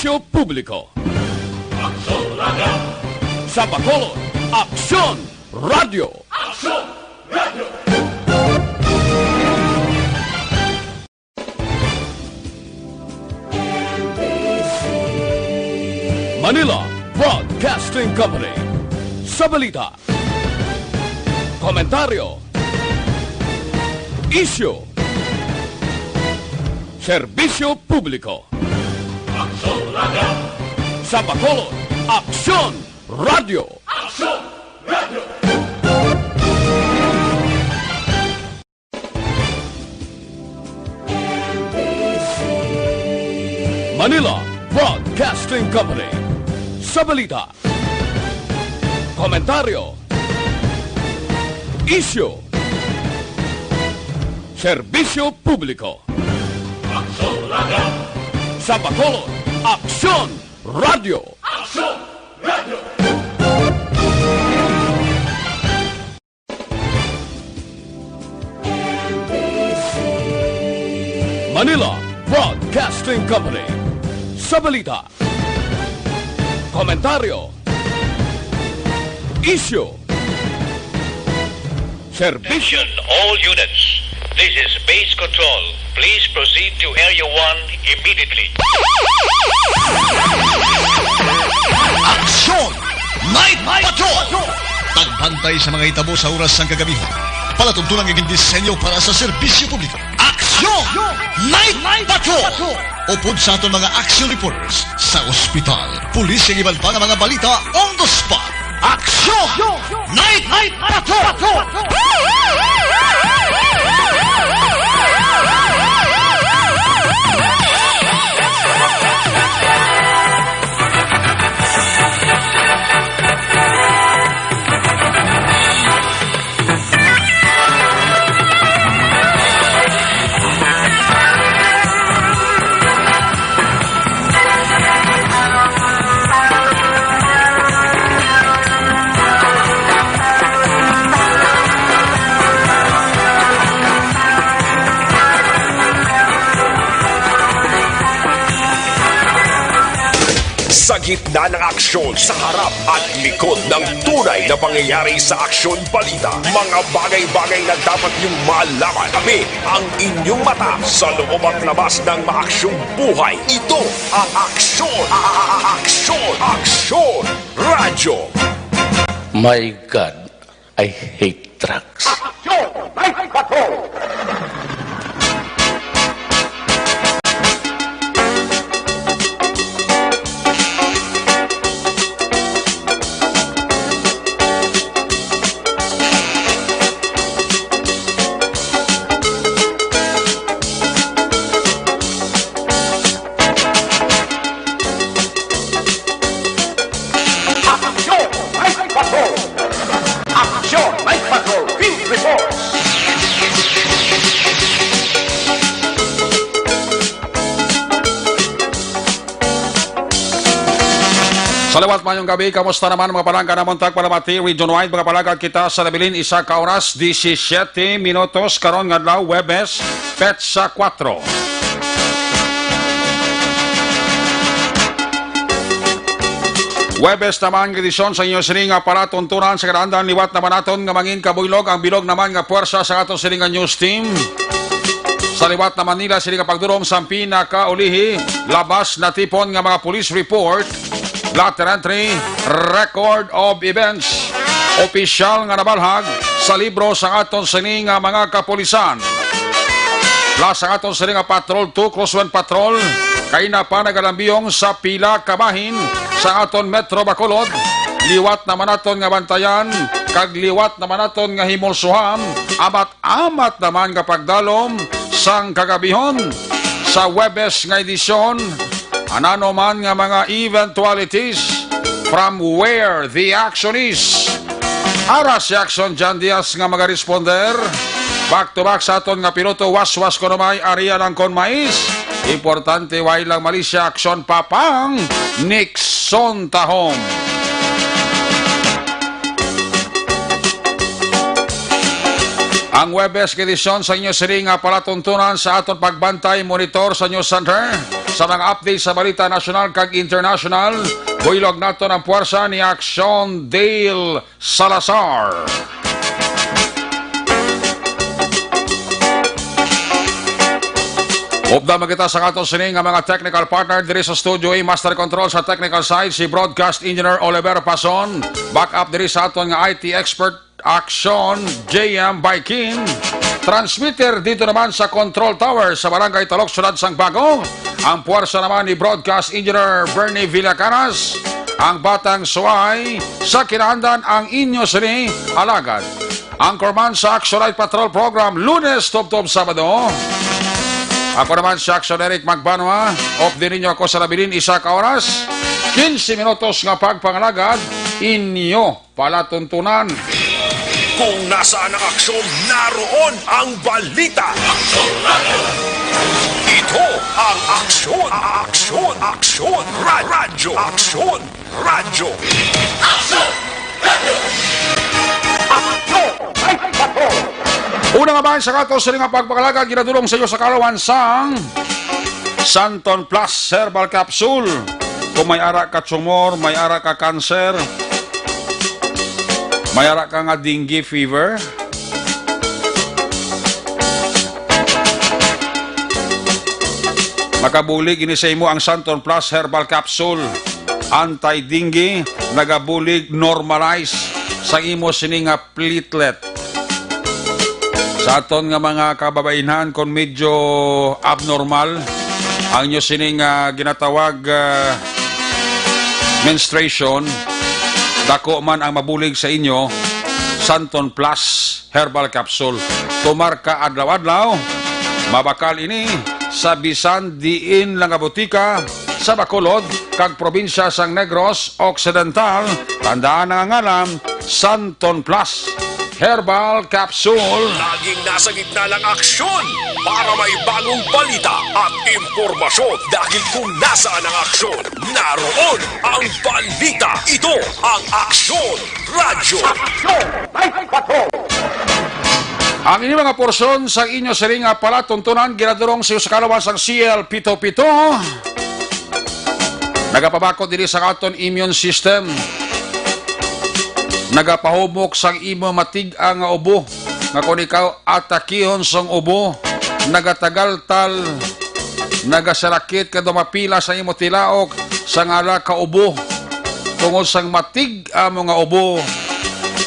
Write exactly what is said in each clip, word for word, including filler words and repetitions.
Serbisyo Publiko. Aksyon Radio. Sa Bacolod, Aksyon Radio. Aksyon Radio. Manila Broadcasting Company. Sa balita, komentaryo, isyu, serbisyo publiko. Aksyon Radio. Sa Bacolod, Aksyon Radio. Aksyon Radio. Manila Broadcasting Company. Sa balita, komentaryo, isyu, serbisyo publiko. Aksyon Radio. Sa Bacolod, Aksyon Radio. Aksyon Radio. Manila Broadcasting Company. Sa balita, komentaryo, isyu, serbisyo. Attention all units. This is Base Control. Please proceed to Area one immediately. Aksyon! Night Patrol! Pagbantay sa mga hitabo sa oras sang kagabi. Palatuntunan nga gindisenyo para sa serbisyo publiko. Aksyon! Night Patrol! Upod sa aton mga action reporters sa ospital, pulis, kag iban pa nga mga balita on the spot. Aksyon! Night Patrol! Sa gitna ng aksyon, sa harap at likod ng tunay na pangyayari sa aksyon balita, mga bagay-bagay na dapat niyong malaman. Kami ang inyong mata sa loob at labas ng maaksyong buhay. Ito ang Aksyon, a- a- a- Aksyon, Aksyon Radyo. My God, I hate trucks. Aksyon! Night Patrol! Aksyon! Night Patrol! Aksyon! Night Patrol! Field Reports! Sa liwat, mayong gabi. Kamusta naman, mga palangga namon tagpalamati? Region wide, mga palangga, kita sa nabilin, isa ka oras, disisiete minutos, karon nga adlaw, Huwebes, petsa kuwatro. Huwebes naman nga edisyon sa inyo sini nga palatuntunan sa kadaandan. Liwat naman naton nga mangin kabuylog ang bilog naman nga puwersa sa aton sini nga news team. Sa liwat naman nila sini nga pagdulom sang pinakaulihi, labas natipon nga mga police report, blotter entry, record of events, opisyal nga nabalhag sa libro sa aton sini nga mga kapulisan. Plus ang aton sini nga Patrol two, Crosswind Patrol, kay na pa nagalambiyong sa pila ka bahin sa aton Metro Bacolod. Liwat naman naton nga bantayan, kag liwat naman naton nga himulsuhan, amat-amat naman nga pagdalom sang kagabihon sa Huwebes nga edisyon. Anano man nga mga eventualities, from where the action is. Ara si Action John Diaz nga magaresponder. Back to back sa aton nga piloto, waswas kuno may, area lang kon mais. Importante, way lang mali siya, aksyon pa pang Nixon Tahom. Ang Huwebes nga edisyon sa inyo sini nga palatuntunan sa aton pagbantay, monitor sa News Center. Sa mga update sa balita nasyonal kag internasyonal, buylog naton ang puwersa ni Action Dale Salazar. Upda man kita sa aton sini nga mga technical partner diri sa studio, A, Master Control sa technical side, si Broadcast Engineer Oliver Pason. Backup diri sa aton nga I T expert, Action, J M Baikin. Transmitter dito naman sa Control Tower sa Barangay Talok, Siyudad sang Bago. Ang puwersa naman ni Broadcast Engineer Bernie Villacaras. Ang Batang Suway sa kinaandan, ang inyo sini alagad. Anchorman sa Action Night Patrol Program, Lunes tubtob Sabado. Ako naman si Action Eric Magbanwa. Off din ninyo ako sa nabilin isa ka oras. Quince minutos nga pagpangalagad, inyo palatuntunan. Kung nasaan ang aksyon, naroon ang balita. Ito ang Aksyon, Aksyon, Aksyon, Ra-, Radyo, Aksyon, Radyo. Una nga bahin sa aton sini nga pagpangalagad, ginadulong sa iyo sa kaalawan sang Santon Plus Herbal Capsule. Kung may ara ka tumor, may ara ka cancer, may ara ka nga dengue fever, makabulig ini sa imo ang Santon Plus Herbal Capsule. Anti-dengue, nagabulig, normalize sa imo sini nga platelet. Sa aton nga mga kababainhan, kung medyo abnormal ang inyo sining, ah, ginatawag, ah, menstruation, dako man ang mabulig sa inyo, Santon Plus Herbal Capsule. Tumar ka adlaw-adlaw, mabakal ini sa bisan diin lang nga butika sa Bacolod kag probinsya sang Negros Occidental. Tandaan ang ngalan, Santon Plus Herbal Capsule. Laging nasa gitna ng aksyon para may bagong balita at impormasyon. Dahil kung nasaan ang aksyon, naroon ang balita. Ito ang Aksyon Radyo. Ang ini mga porsyon sa inyo siring nga palatuntunan ginadurong sa, sa kalawan sang C L pito pito. Nagapabakod diri sa aton immune system. Nagapahumok sang imo matig-a nga ubo, nga kon ikaw atakihon sang ubo, nagatagaltal, nagasarakit, kag dumapila sa imo tilaok sang ala ka ubo. Tungod sang matig-a mo nga ubo,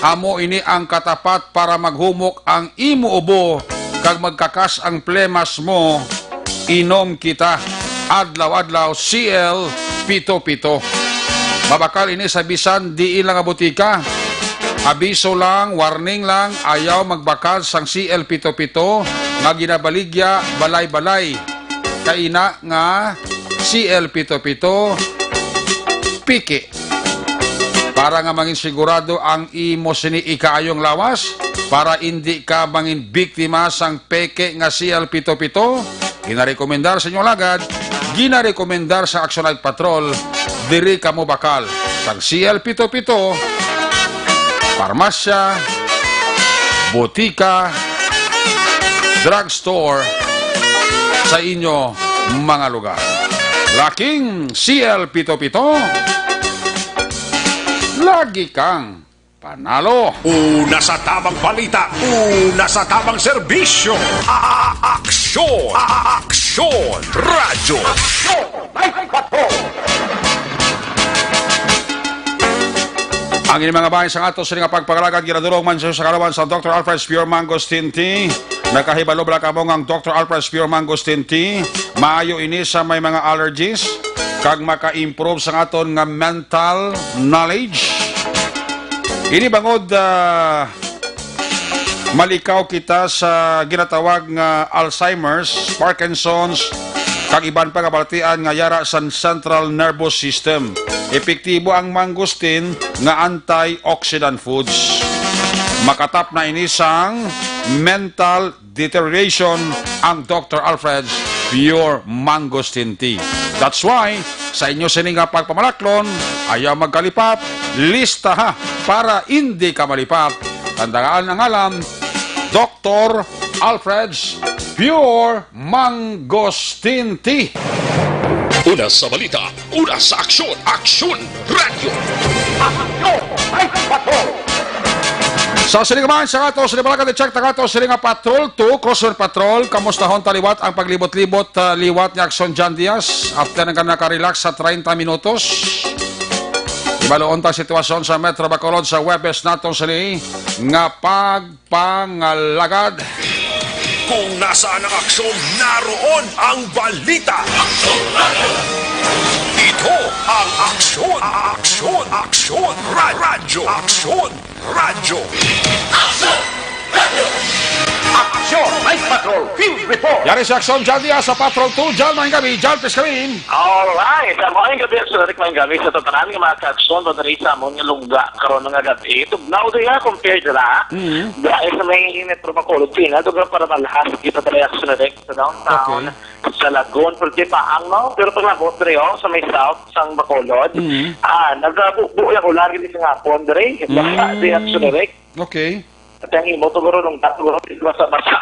amo ini ang katapat para maghumok ang imo ubo kag magkakas ang plemas mo. Inom kita adlaw-adlaw C L pito pito. Mabakal ini sa bisan diin lang nga butika. Abiso lang, warning lang, ayaw magbakal sang C L pito pito nga ginabaligya balay-balay. Kaina nga C L pito pito, piki. Para nga mangin sigurado ang imo sini ikaayong lawas, para indi ka mangin biktima sang peke nga C L pito pito, ginarekomendar sa inyong lagad, ginarekomendar sa Action Night Patrol, diri kamo bakal sang C L pito pito, parmasya, botika, drugstore sa inyo mga lugar. Laking C L pito pito, lagi kang panalo. Una sa tamang balita, una sa tamang serbisyo. A-, a-, aksyon, a-, a-, aksyon, radyo. Aksyon, live patrol. Ang ini mga bahin sa ato sini nga pagpangalagad ginadurong man sa, sa kalawan sa Doctor Alfred's Pure Mangosteen Tea. Nakahibalo bala kamo nga ang Doctor Alfred's Pure Mangosteen Tea maayo ini sa may mga allergies kag maka-improve sa aton nga mental knowledge. Ini bangod, ah, malikaw kita sa ginatawag nga Alzheimer's, Parkinson's, kag iban pa nga balatian nga yara sa central nervous system. Epektibo ang mangosteen nga antioxidant foods. Makatap na ini sang mental deterioration ang Doctor Alfred's Pure Mangosteen Tea. That's why, sa inyo sini nga pagpamalaklon, ayaw magkalipap, listaha para indi ka malipap. Tandaan ang alam, Doctor Alfred's Pure Mangosteen Tea. Una sa balita, una sa aksyon, Aksyon Radyo. Aksyon Night Patrol! Sa sining man, sa ato, sa balagad i-check, ta ato, sining nga Patrol two, Coast Guard Patrol, kamustahon ta liwat ang paglibot-libot, ah, liwat ni Aksyon John Diaz. After nga nakarelax sa treinta minutos, ibaluon ta sitwasyon sa Metro Bacolod sa Huwebes naton sini nga pagpangalagad. Kung nasaan ang aksyon, naroon ang balita. Ito ang Aksyon, Aksyon, Aksyon Ra- Radyo, Aksyon Radyo. Aksyon Night Patrol Field Report. Yari si Aksyon John Diaz sa Patrol two. John, maayong gabi. John, please come in. Alright, ang maayong gabi, Sir Rick, maayong gabi sa tanan nga mga kaaksyon, padari sa amon nga lungga karon nga gabi. Tugnaw diha, compared dira. Mm. Dira sa may Metro Bacolod, Pina, dugang para malahas kita dira, Aksyon Rick, sa downtown, Okay. sa Lagun, Pultipaang, no? Pero pag nabot diri, oh, sa may south, sang Bacolod, Mm. ah, nagabubo ang ulan gid sa hapon diri. Basa Mm. di, Aksyon Rick. Okay. At ang imo, siguro, nung tato, siguro, basa-basa.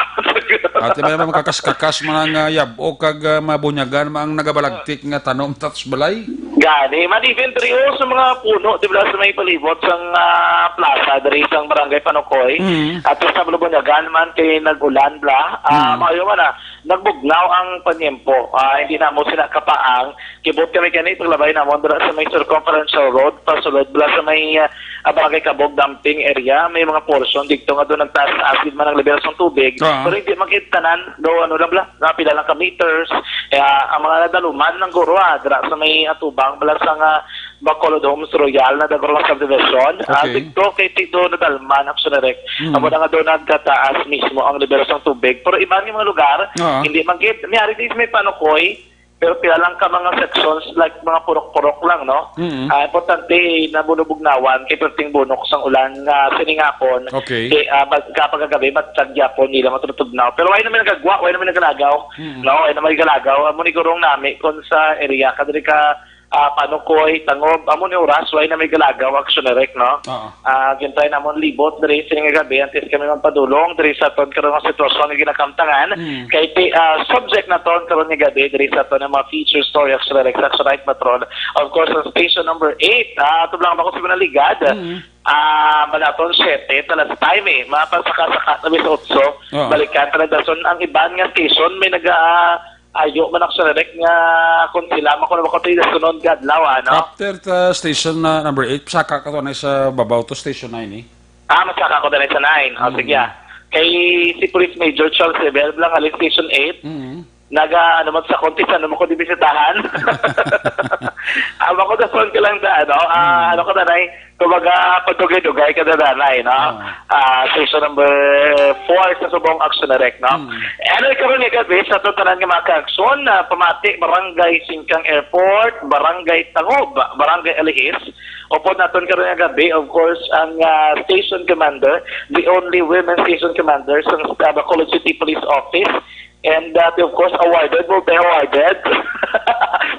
Ati may mga kakas-kakas, mga nga yab-o, kag, ah, mabunyagan, mga ang nagabalagtik nga tanom, tatos balay. Gani, man, even diri, oh, sa mga puno, di ba, sa may palibot, sang, ah, plaza, diri, sang Barangay Panukoy, Mm. at sa Bulubunyagan man, kay nag-ulan, bla, ah, Mm. maayo man, ah, nagbugnaw ang panyempo. Ah, hindi na mo sila kapaang, kibot kami gani, paglabay namon, dira sa may Circumferential Road, pasulod, bla, sa may, ah, ah, Barangay Kabog dumping area, may mga portion dito nga doon nagtaas-taas gid man ang level sang tubig. Ah. Pero hindi man gid tanan, do ano lang bla, nga pila lang ka meters. Kaya ang mga nadaluman ng guro, ah, dira sa may atubang bala sa nga Bacolod Homes Royal na Dagorong Subdivision. Ah, Okay. dito kay Tito Nadalman, Aksyon Direct. Mm. Amo na nga doon nagkataas mismo ang level sang tubig. Pero iban nga mga lugar, Ah. hindi man gid. May ari din may Panukoy, pero pila lang ka mga sections, like, mga purok-purok lang, no? Mm. Ah, importante, nabunubugnawan, kay perting bunok sang ulan nga sining hapon. Okay. Kay, ah, bag-, kapag kagabi, batsag gyapon, nila matutugnaw. Pero wala naman nagagwa, wala naman nagalagaw. Mm. No, wala naman nagalagaw. Amo ni gurong nami, kung sa area, kadiri ka, ah, Panukoy, Tangob, amo ni oras, wala naman nagalagaw, Aksyon Direct, no? Oo. Ah, gintry namon libot diri sining nga gabi, antes kami magpadulong diri sa aton karon nga sitwasyon nga ginakamtangan. Mm. Kay ti-, ah, subject naton karon nga gabi diri sa aton nga mga feature story, Aksyon Direct, Aksyon Night Patrol. Of course, ang station number eight, ah, ato lang ba ko sa mga ligad? Mm. Ah, Banaton siyete, ta last time eh. Mapasaka-saka na sa otso. Oo. Balikan ta na dason ang iban nga station, may naga, ayo man, Aksyon Direct, nga kung sila man kuno ba ko tayo sunod nga adlaw, ano? After the station na number eight, saka ka to na sa babaw to station nine eh. Ah, masaka ko na sa nine. O, Mm. sige, ah. Kay si Police Major Charles Rebel lang, halin station eight. Mm. Naga, ano man sa contest, ano man ko di bisitahan. Ah, ako na phone ko lang na, ano, ah, Mm. ano ko na, Nay? Kumbaga, padugay-dugay ka na, Nay, no? Ah. Ah, station number four sa Subong Action Direct, no? Mm. Ano, karon nga gabi, sa aton tanan nga mga ka-aksyon, ah, pamati, Barangay Singkang Airport, Barangay Tangob, Barangay Alihis, upod naton karon nga gabi, of course, ang, ah, station commander, the only women station commander sa, sa Bacolod City Police Office, and, ah, of course, awarded, multi-awarded.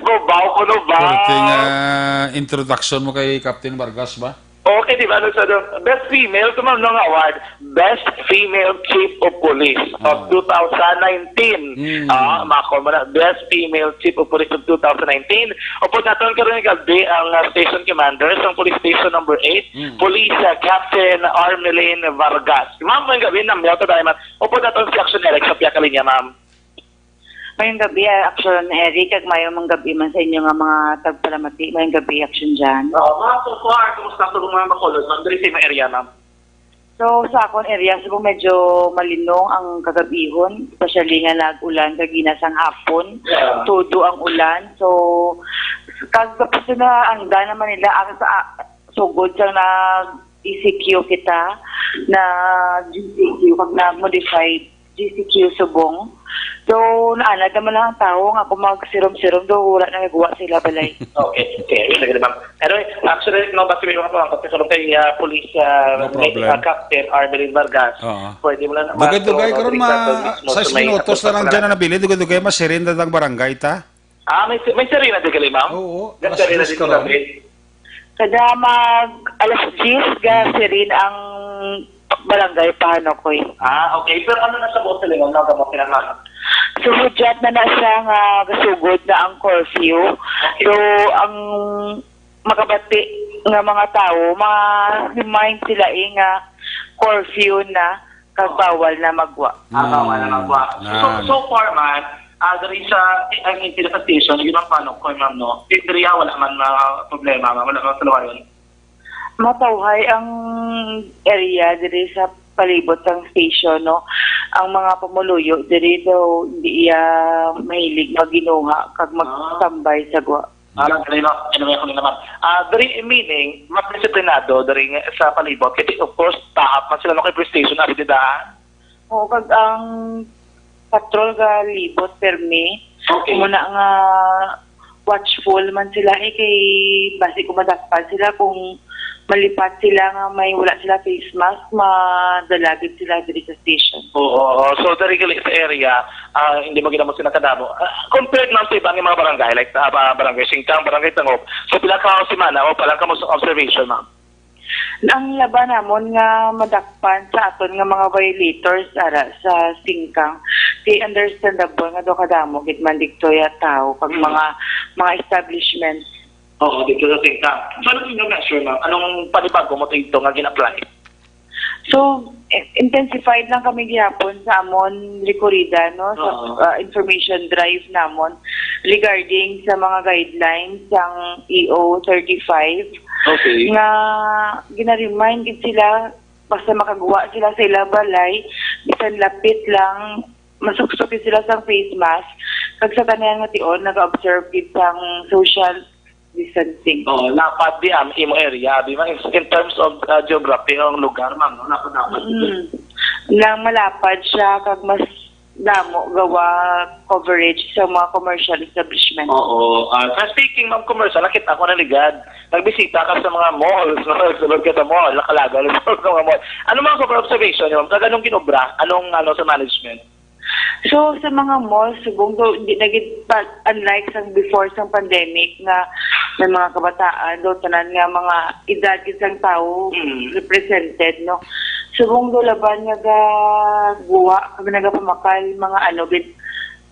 Babaw ko, no ba? Pero ting, ah, introduction mo kay Captain Vargas ba? Okay, di ba? Ano sa, ano, best female, ito man ang award, Best Female Chief of Police of Ah. two thousand nineteen. Mm. Ah, mako mo na, Best Female Chief of Police of two thousand nineteen. Upod naton karon nga gabi ang, ah, Station Commander sa Police Station Number eight, Mm. Police, ah, Captain Armelin Vargas. Ma'am, maayong gabi, namyaw ta dahil, ma'am. Upod naton si Action Eric sa pihak linya, ma'am. Maayong gabi, ah, Action Eric, kag maayong gabi man sa inyo nga mga tagpalamati. Maayong gabi, Action Jan. Oo, ma'am, so far, kumusta sa mga Bacolod, ma'am? Diri sa imong area, ma'am? So, sa akon area, so, medyo malinong ang kagabihon, especially nga nag-ulan kagina sang hapon. Yeah. Todo ang ulan. So, kag tapos na ang daan naman nila, ang sa, sugod sa nag-E C Q kita, nag-G C Q, kag nag-modified G C Q Subong. So, naanad naman lang ang tawo nga kung magsirom-sirom, do wala na nagawa sila balay. Okay, okay. Ayun, lagi, ma'am. Anyway, actually, no, basta may mga pangangkot, kasi kay, ah, Police, ah, No may, problem. ah, Captain Armelin Vargas. Oo. Pwede mo lang Dugay-dugay ma-, karon diri ma-, sa aton mismo sais sa may minutos aton na lang dyan na pagpapalagay. Nabilin, dugay-dugay, masirin na ang barangay ta. Ah, may si-, may sirena di gali, ma'am? Oo, May alas sirena diyes di karon. Gabi. Kada mag alas diyes, ga Hmm. sirin ang barangay Panukoy. Ah, okay. Pero ano na sa bote, ma'am? Nagamo sila, ma'am? So, hudyat na na siya nga gasugod na ang curfew. So, ang makabati nga mga tawo, ma-remind sila eh nga curfew na, kag bawal na magwa. Ah, bawal na magwa. So, so far man, ah, diri sa, I mean, diri sa station, yun ang panukol, ma'am, no? Di-, diri, ah, wala man, ah, problema, ma'am. Wala man kaluwayon. Matawhay ang area diri sa palibot sang station, no? Ang mga pumuluyo diri daw hindi iya mahilig maginuha kag magtambay sa gwa. Ah, dali, no? Anyway, ako na naman. Ah, diri, meaning, mas disiplinado diri nga sa palibot. Kasi, of course, tahap man sila, no, kay police station, abi, di daan. Oo, kag ang patrol galibot permi. Okay. Muna nga watchful man sila eh, kay basi kung madakpan sila, kung malipat sila nga may wala sila face mask, madala gid sila diri sa station. Oo, oo. So, diri gali sa area, ah, hindi mo ginamos sila kadamo. Ah, compared, ma'am, sa ibang mga barangay, like, ah, ba-, barangay Singkang, barangay Tangub, so, pila ka semana o pa lang kamo sa observation, ma'am? Ang laban namon nga madakpan sa aton nga mga violators ara sa Singkang, kay understandable nga daw kadamo gid man digtoy nga tawo kag Mm. mga, mga establishment. Oo, dito sa Singkang. So, ano yung measure, ma'am? Anong panibago mo dito nga gin-apply? So, i-, intensified lang kami gihapon sa amon rekorida, no, sa, Oo. ah, information drive namon regarding sa mga guidelines sang E O thirty-five Okay. nga gina-remind gid sila basta makagwa sila sa ilang balay, bisan lapit lang, masuksok gid sila sang face mask, kag sa tanan nga tion, nag-observe gid sang social distancing. Oo, lapad di ang imo area, di ba? In, in terms of, uh, geography, ang lugar, ma'am, no? Lapad, lapad. Mm. Nang malapad siya, kag mas damo gawa coverage sa mga commercial establishment. Oo. Ah, sa speaking, ma'am, commercial, nakita ko na ligad. Nagbisita ka sa mga malls, no? Nagsulod ka sa mall, nakalaga lang sa mga mall. Ano mga super observation niyo, ma'am? Kag anong ginobra? Anong, ano, sa management? So, sa mga malls, subong do, hindi na gid pa, unlike sa before sa pandemic nga may mga kabataan, do, tanan nga mga edad gid sang tawo Mm. represented, no? Subong do laban nga gaguwa, kag nagapamakal, mga ano gid,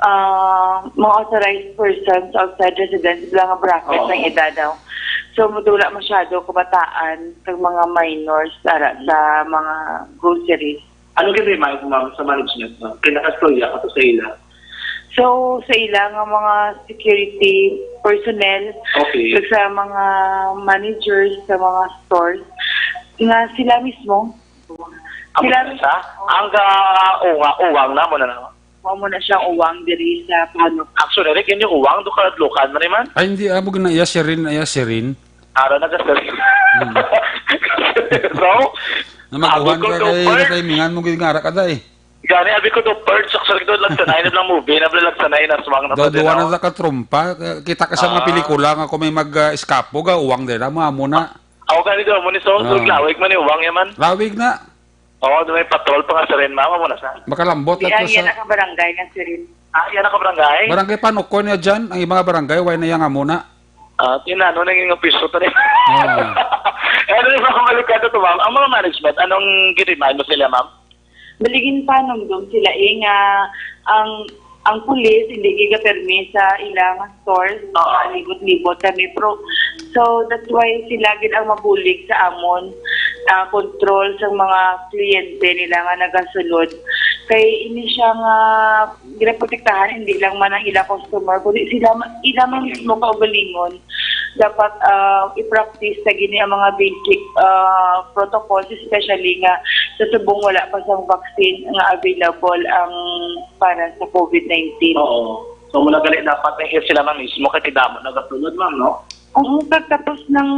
ah, mga authorized persons outside residence, sila nga bracket Oo. ng edad daw. So, madula masyado kabataan kag mga minors ara sa mga groceries. Ano gid may, ma'am, sa management, ma'am? Pinakastorya ato sa ila. So, sa ila nga mga security personnel, Okay. kag sa mga managers sa mga stores, nga sila mismo, Amo sila na siya? Ang ga-, uwa-, uwang na mo na na. Mao mo na siyang uwang diri sa Panok. Actually, Rick, inyo uwang, do ka adlukan man, eh, man? Ay, hindi, amo gina iya, Sherin, iya, Sherin. Ara na ka, sir. Hmm. So, Na mag-uwan abi ko ka do kay, first. Katimingan mo gid nga ara ka, day. Gani, abi ko do first, actually, do lagsanay na lang movie, na lagsanay na swang na Daw pwede duwa na. Na sa katrompa, kita ka sa mga Ah. pelikula nga kung may mag, ah, eskapo, ga uwang din, amo, amo na. Ako gani do, amo ni Saul, Ah. Lawig man ni uwang, yaman. Lawig na. Oo, do may patrol pa nga siren, mama mo na sa. Makalambot Di, at ay, sa yan ang kabarangay nga sirin. Ah, yan ang kabarangay? Barangay Panukon niya dyan. Ang ibang barangay, way na yang amo na. Ah, tinano na yung piso to rin. Ah. Ano yung mga malikado to, ma'am? Ang mga management, anong giniman mo sila, ma'am? Baligin pa, nungdong sila eh, nga ang, ang pulis, hindi gigapermi sa ilang stores, Oo. Libot-libot kami. Pero, so, that's why sila gid ang mabulig sa amon, ah, control sa mga kliyente nila nga nagasulod. Kay ini siya nga ginaprotektahan, hindi lang man ang ila customer, kundi sila ma-, ila man mismo kaugalingon. Dapat, ah, i-practice sa gini ang mga basic, ah, protocols, especially nga sa subong wala pa sang vaccine nga available ang para sa COVID nineteen. Oo. So, muna gali dapat na sila man mismo kay damo nagasunod, ma'am, no? Oo, pagtapos ng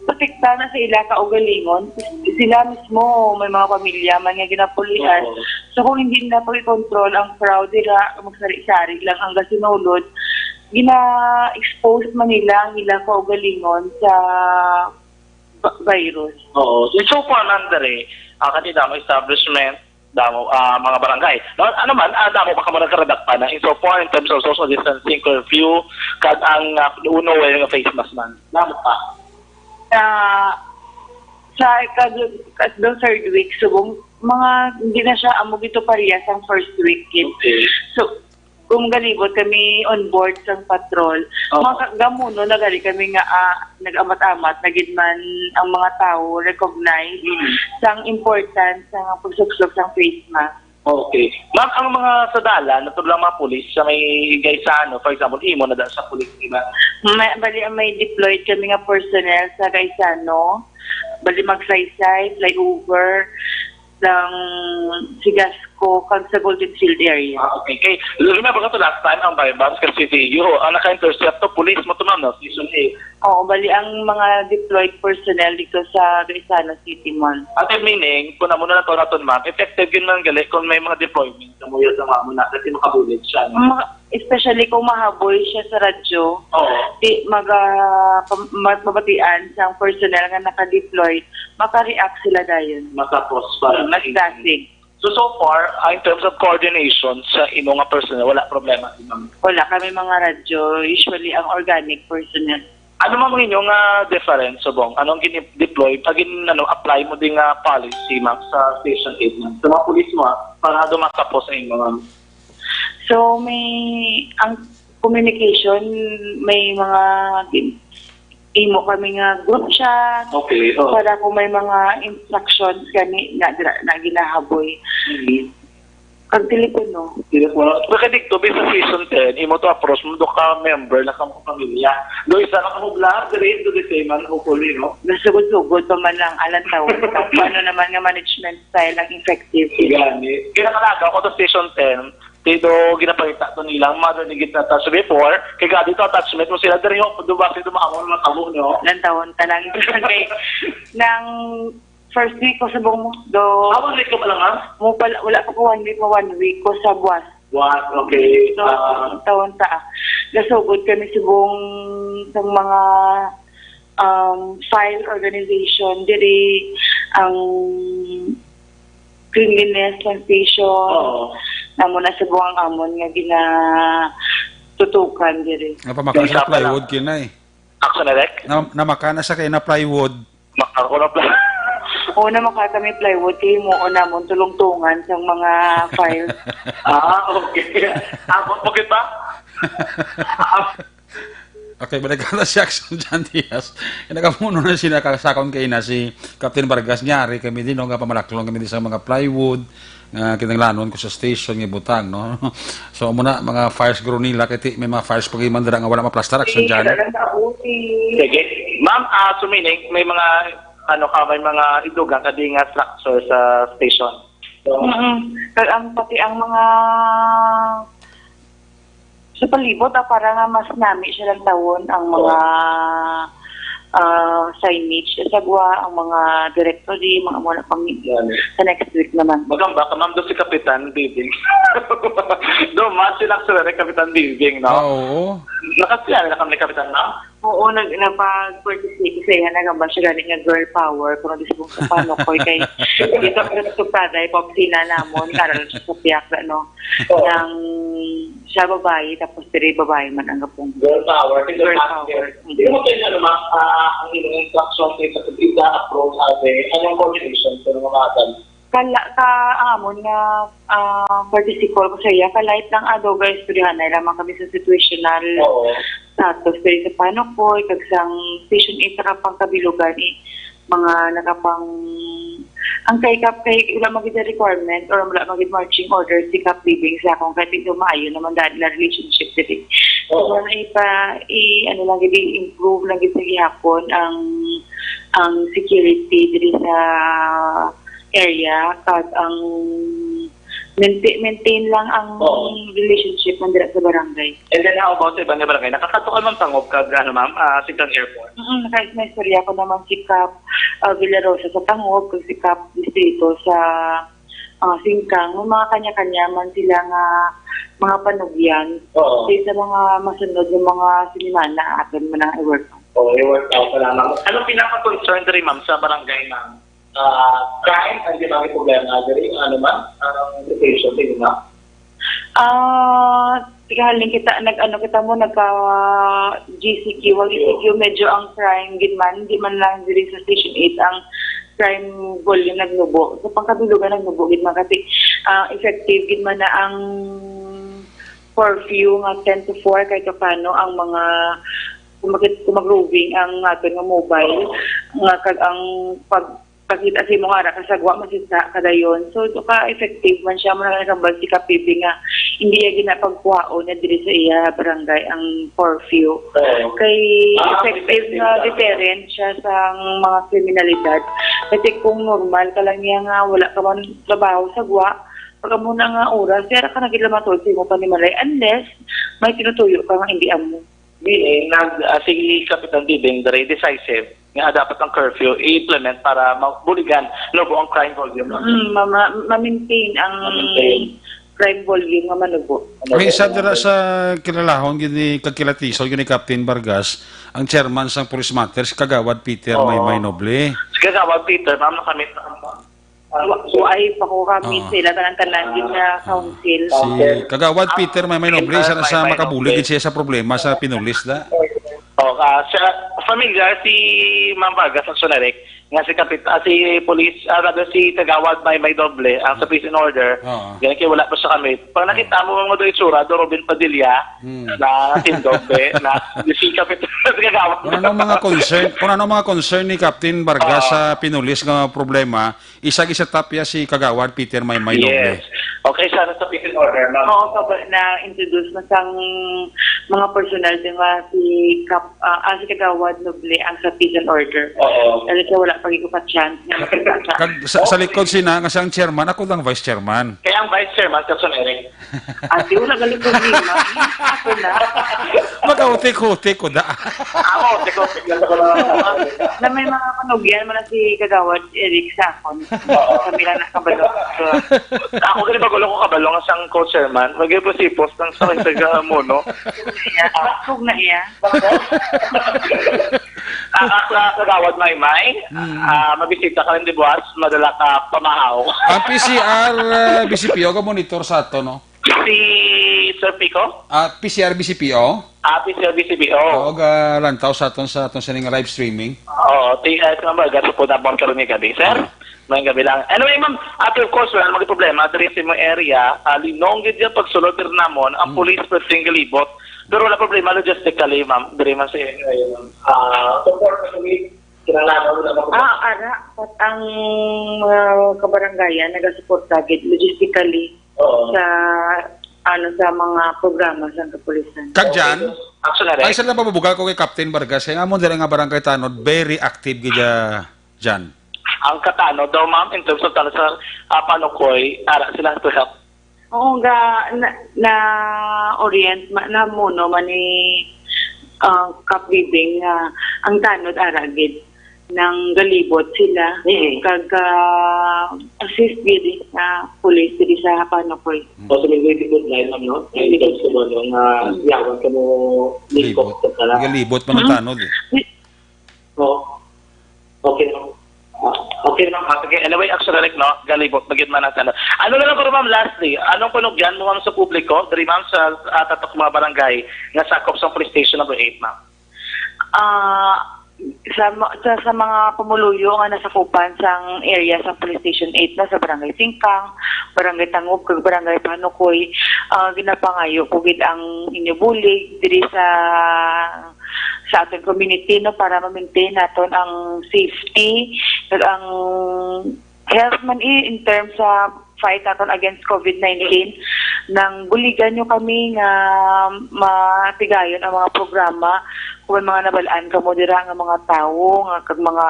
protekta na sa ila kaugalingon, sila mismo may mga pamilya man nga ginapulian. Oo. So, kung hindi na pag-control ang crowd nila, magsari-sari lang ang gasinulod, gina-expose man nila ang ilang kaugalingon sa ba-, virus. Oo. So, so far, nandere, ah, kani damo establishment, damo, ah, mga barangay. No, ano man, ah, damo pa kamo nagkaradakpan na. So far, in terms of social distancing, curfew, kag ang, ah, uno, wearing a face mask man. Damo pa. Sa, sa ikadul-, ikadul third week, subong Mga, hindi na siya amo gito pareha sang first week gid. Okay. So, kung galibot kami on board sang patrol, Oo. Mga ka-, gamuno na gani kami nga, ah, nag-amat-amat na gid man ang mga tawo recognize Mm. sang importance sang pagsuksok sang face mask. Okay. Ma'am, ang mga sa dalan, natod lang mga pulis sa may Gaisano, for example, imo na da sa pulis, di ba? May, bali, may deployed kami nga personnel sa Gaisano. Bali, magsaysay, flyover, sang Sigasco, kag sa Golden Field area. Ah, okay. Kay, remember ko to last time, ang Baybars, kag C T U, ang naka-intercept to, pulis mo to, ma'am, no? Season A. Oo, bali, ang mga deployed personnel dito sa Gaisano City Mall. At meaning, kung amo na lang to naton, ma'am, effective yun man gali kung may mga deployment, kamuya sa mga muna, kasi makabulid siya, no? Mga, especially kung mahaboy siya sa radyo, Oo. Di mag, ah, pam-, ma-, mabatian sang personnel nga naka-deploy, maka-react sila dayon. Matapos para Mas dasig. So, so far, ah, in terms of coordination sa imo nga personnel, wala problema, di ba? Wala kami mga radyo. Usually, ang organic personnel. Ano man ang inyo nga difference, subong? Anong gini-deploy? Pag gin-, ano, apply mo din nga policy, ma'am, sa Station eight, ma'am? Sa mga pulis mo, ah, para dumatapos sa inyo, ma'am? So, may, ang communication, may mga gin-, imo kami nga group chat. Okay, oh. Para kung may mga instructions kami na, na ginahaboy. Mhm. Kag telepono. Telepono. Pagka dito, bisag season ten, imo to approach mo, do ka member na kamo pamilya. Do isa ka kamo vlog, diri, do the same man, hopefully, no? Nasugod-sugod pa man lang, alang taon. Kung ano naman nga management style ang effective. Gani. Kaya nakalagaw ko to season ten, ti do ginapakita to nilang mother ni gid na touch before, kay gadi to attachment mo sila, diri ho, do ba, si dumaon, mga kamo, no? Alang taon, talang kay, nang first week ko subong mo, do Ah, one week ka pa lang, ha? Mo pala, wala pa ko one week, mo one week ko sa buwas. What? Okay. So, Ah. taon ta, ah. Nasugod kami subong sa mga, um, file organization, diri ang cleanliness ng station. Oo. Namo na subong ang amon nga ginatutukan diri. Napamaka sa Tingkap na lang. Plywood kinay. Action direct? Na, namaka na sa kay na plywood. Ma-, ako na pla- Oo, namaka kami plywood, kay mo namon tulong-tungan sa mga files. Ah, okay. Ako, okay pa? Ah, Okay, balik na si Action John Diaz. Nagamuno na siya, nakasakon kay na si Captain Vargas, nyari kami din, no, nga pamalaklon kami din sa mga plywood, nga kinahanglanon ko sa station nga butang, no? So, amo na, mga fires guro nila, kay ti-, may mga fires pa man dira nga wala maplastar, Action John. Sige. Ma'am, ah, so meaning, may mga, ano ka, may mga idugang ka di nga structure sa station. So, Mm-mm. Kag ang, pati ang mga sa palibot, ah, para nga mas nami siya lang tawon ang mga, Oo. ah, signage sa gwa, ang mga directory, mga muna pang Yan. Sa next week naman. Magamba ka, ma'am, do si Kapitan Bibing. Do, mas sila sa Kapitan Bibing, no? Ah, oo. Nakasiyari na kami ni Kapitan, ma'am? Oo, nag-, napag-participate ko sa iya, nagamba siya gani nga girl power, kung nag-isubong sa panokoy, kay dito ko nagsuprada, ipaopsina namon, karon siya sa piyakda, no? Oo. Nang siya babayi, tapos diri babayi man ang gapong Girl power, Girl girl power. Power. Hindi mo kayo, ano, ma'am, ah, ang inyong instruction sa pagkita, approach, ate, anong coordination sa mga atan? Kala, ka, ang amon nga, ah, participle ko sa iya, ka light lang, ah, do, guys, purihanay lamang kami sa situational Oo. Status, diri sa panokoy, kag sang station eight, sa kapang kabilugan, eh, mga nakapang, ang kay kap-, kay wala man gid requirement or wala man gid marching order si Kap Bibing sa akong, kay dito maayo naman dahil na relationship diri. So, Oo. Wala ipa, i, ano lang gid, i-improve lang gid sa gihapon ang, ang security diri sa area, kag ang maintain, maintain lang ang Oo. Relationship man dira sa barangay. And then, how about sa iba nga barangay? Nakakadto ka man Tangub kag, ano, ma'am, ah, Singkang Airport? Mm, naka-, may istorya ko naman si Kap, ah, Villarosa sa Tangub, kag si Kap Distrito sa, ah, Singkang. May mga kanya-kanya man sila nga mga panugyan. Oo. Kay sa mga masunod nga mga sinimana, aton man ang i-work out. Oo, i-work out na lamang. Anong pinaka-concern diri, ma'am, sa barangay, ma'am? Ah, crime, ang di ba may problema diri? Ano man? Ang situation, di ba? Ah, tigahalin kita, nag-, ano kita mo, nagka G C Q, ang G C Q, medyo ang crime, gid man, di man lang diri sa Station eight ang crime volume nagnubo. Sa pangkabilugan nagnubo gid man kasi, ah, effective gid man na ang curfew nga ten to four kay to paano ang mga kumag-, kumag-roving ang aton nga mobile nga kag ang pag-, pagkita sa imo nga ara kasagwa masita kadayon. So, do ka effective man siya, muna nagambal si Kapipi nga hindi niya ginapagkuhaon na diri sa iya barangay ang curfew. Oo. Kay Ah, effective effective nga siya. Deterrent siya sa mga kriminalidad. Kasi kung normal ka lang niya nga wala ka man trabaho sa gwa, pag amo na nga oras, kaya ka nagilamaton sa imo panimalay unless may tinutuyo ka nga hindi amo. Dili, nag, ah, si Kapitan Bibing very decisive nga dapat ang curfew i-implement para mabuligan no buong crime volume. Mm, ma-, ma-, ma-maintain ang Ma-maintain. Crime volume nga manubo. May isa dira sa kilalahon gid ni kagkilatison gid ni Captain Vargas, ang chairman sang Police Matters, Kagawad Peter Oo. Maymay Noble. Si Kagawad Peter, ma'am, nakamit na ang Wa-, wa-, ay pa ko kami Oo. sila, tanan-tanan gid nga council. Si Kagawad Ang Peter Maymay Noble, isa na sa Maymay makabulig Noble. gid siya sa problema sa pinulis da. Oh, ah, sa familiar si Ma'am Vargas, ang Sonerec, nga si Kapit-, ah, si Police, ah, rather si Kagawad Maymay Noble, ang sa peace and order, Oo. ganun kay wala pa sa kami. Pag nakita mo mga doy itsura, do Robin Padilla, Hmm. na tindog, eh, na si Kapit-, si Kagawad. Kung ano mga concern, kung ano mga concern ni Captain Vargas Oo. sa pinulis nga problema, isa gid sa top ya si Kagawad Peter Maymay Noble. Yes. Okay, sana sa peace and order, ma'am. Oo, kaba-, na-introduce na sang mga personnel din nga si Kap-, ah, ah, si Kagawad Noble ang sa peace and order. Oo. Kasi siya wala pa gid ko pa chance nga makita siya. Kag sa, sa likod sina nga siyang chairman, ako lang vice chairman. Kaya ang vice chairman, Sir Son Eric. Ate, wala gali problema. Ako na. Magautik-utik ko da. Ako, tiko, tignan ko lang. Na may mga kanugyan man na si Kagawad Eric sa akon. Oo. Kami lang nakabalo. Ako gani, bago lang ko kabalo nga sang co-chairman. Magay po si post ng sa taga Mono. Iya, tug na iya. Ah, ah, sa Kagawad Maymay, Mm. ah, mabisita ka lang di buwas, madala ka pamahaw. Ang P C R, ah, B C P O, ga-monitor sa ato, no? Si Sir Pico? Ah, P C R B C P O? Ah, P C R B C P O. Oo, ga-lantaw sa aton, sa aton sining live streaming. Oo, ti-, ah, sa mga gaso po na bang karon ni gabi, sir? Ah. May gabi lang. Anyway, ma'am, ate, of course, wala namang problema. Diri sa imong area, ah, linong gid yung pagsulod diri namon, ang Mm. police per single libot. Pero wala problema logistically, ma'am. Diri man sa area, ma'am. Ah, support sa police, kinahanglan wala namang Ah, ara, pat ang mga kabarangayan nagasuporta gid logistically. Oo. Sa, ano, sa mga programa sa kapulisan. Kag Jan, Okay. Action na rin. Ay, sa napabubugal ko kay Captain Vargas, kay amon dira nga Barangay Tanod, very active gid, ah, Jan. Ang katanod daw, ma'am, in terms of tanod sa, ah, Panukoy, ara sila to help. Oo, ga, na, na orient ma-, na muno man ni, ah, Kap Bibing nga ang tanod ara gid nang galibot sila, Mm. kag, ah, assist gid sa police diri sa Panukoy. Mm. O, sa may good line, ma'am, no? May Mm. ikaw sa mga nga Mm. yawan ka mo Libot. Libot. Galibot man ang Hmm? tanod, eh. Oo. Okay, ma'am. Ah, okay, ma'am. Ah, sige. Anyway, action direct, no? Galibot, magid man ang tanod. Ano na lang, pero, ma'am, lastly, anong panugyan mo, ma'am, sa publiko? Diri, ma'am, sa, ah, tatak mga barangay nga sakop sa police station number eight, ma'am. Ah, sa ma-, sa, sa mga pumuluyo nga nasakupan sang area sa Police Station eight na sa Barangay Singkang, Barangay Tangub, kag Barangay Panukoy, ah, ginapangayo ko gid ang inyo bulig diri sa, sa aton community, no, para ma-maintain naton ang safety kag ang health man, eh, in terms sa fight naton against covid nineteen, nang buligan nyo kami nga matigayon ang mga programa kung may mga nabalaan kamo dira nga mga tawo nga kag mga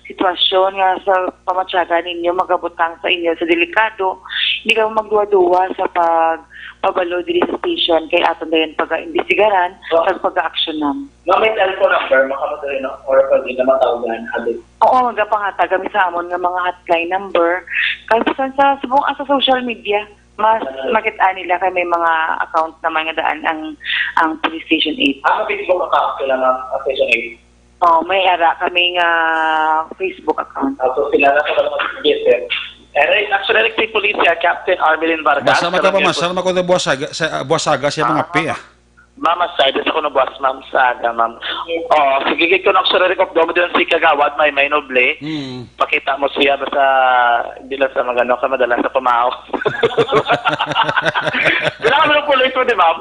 sitwasyon nga sa pamatyagan ninyo magabutang sa inyo sa delikado. Hindi kamo magduwa-duwa sa pagpabalo diri sa station kay aton dayon pag-imbestigaran kag pag-aaksyonan. Nga may cellphone number, makamatulog na or pwede na matawagan, abi. Oo, nagapangatag kami sa amon nga mga hotline number. Kag bisan sa subong, ah, sa social media, mas Ah. makita nila kay may mga account naman nga daan ang, ang Police Station eight. Ah, Facebook account sila, ma'am, ang Station eight? Oh, may ara kami nga Facebook account. Ah, so sila na sa mga business. Eh, actually, si Police, ah, Captain Armelin Vargas, Basta magkapamasal, karamihan po. Magkapamasal, magkapamasal, buwasaga, sa, buwasaga siya mga Ah. pi, ah. Ma'am, aside sa kuno buwas, ma'am, sa aga, ma'am. Oo, sige, gid ko nang sure of dom din si Kagawad, may, may noble. Hmm. Pakita mo siya, basta di lang sa magano ka, madala sa pamahaw. Kailangan mo ng pulis mo, di, ma'am?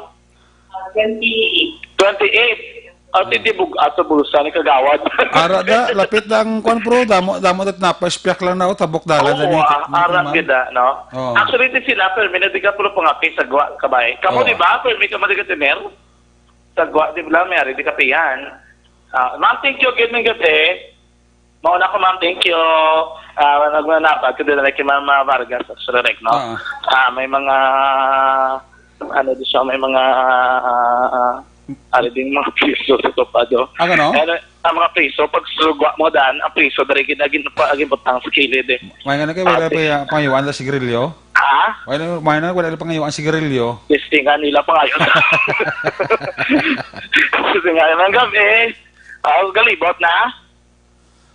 Twenty-eight. Twenty-eight. At hindi bug-at sa bulsa ni Kagawad. Ara da, lapit na ang kwan, bro. Damo, damo na tinapay, spiak lang na, oh, tabok dalan Oo, na ni, ah, ni ara Kuman. Gid, ah, no? Oo. Actually, di sila, pero may nadigat, pero pangapi sa gwa, kabay. Kamo, Oo. Di ba? Pero may ka madigat, Ener? Sa gwa, di ba, may ari, di kapihan. Ah, ma'am, thank you again, ng gabi. Mauna ko, ma'am, thank you. Ah, nagmanabag ko din, like, Ma'am, ah, Vargas, actually, like, no? Oo. Ah, may mga, ano, di siya, may mga, ah, ah, ari din mga piso sa tupad, oh. Ang ano? Ano, ang mga piso, pag sugwa mo dan, ang piso, dari gid, agin, pa, agin butang sa kilid, eh. May nga na kayo, wala Ate. Pa ya-, pangayuan na sigarilyo? Ha? May na, may na, wala na pangayuan sigarilyo? Testingan nila pa ngayon. Testingan ng gabi. Ah, galibot na.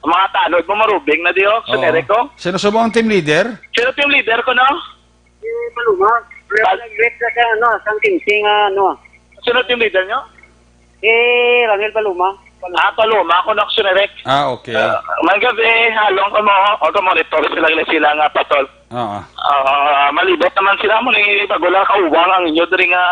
Ang mga tanod mo, marubing na di, oh, sa Oo. Nereko. Sino sa mga team leader? Sino team leader ko, no? Si Paloma. Pal- Nag-greet sa, sa, ano, sa Kingsing, ah, ano. Sino team leader nyo? Si Ronel Paloma. Ah, Paloma, ako na ako si Nerek. Ah, okay. Ah, may gabi, halong ko mo, auto monitor sila, sila nga patol. Oo. Ah, malibot naman sila mo ni pag wala ka uwang ang inyo diri nga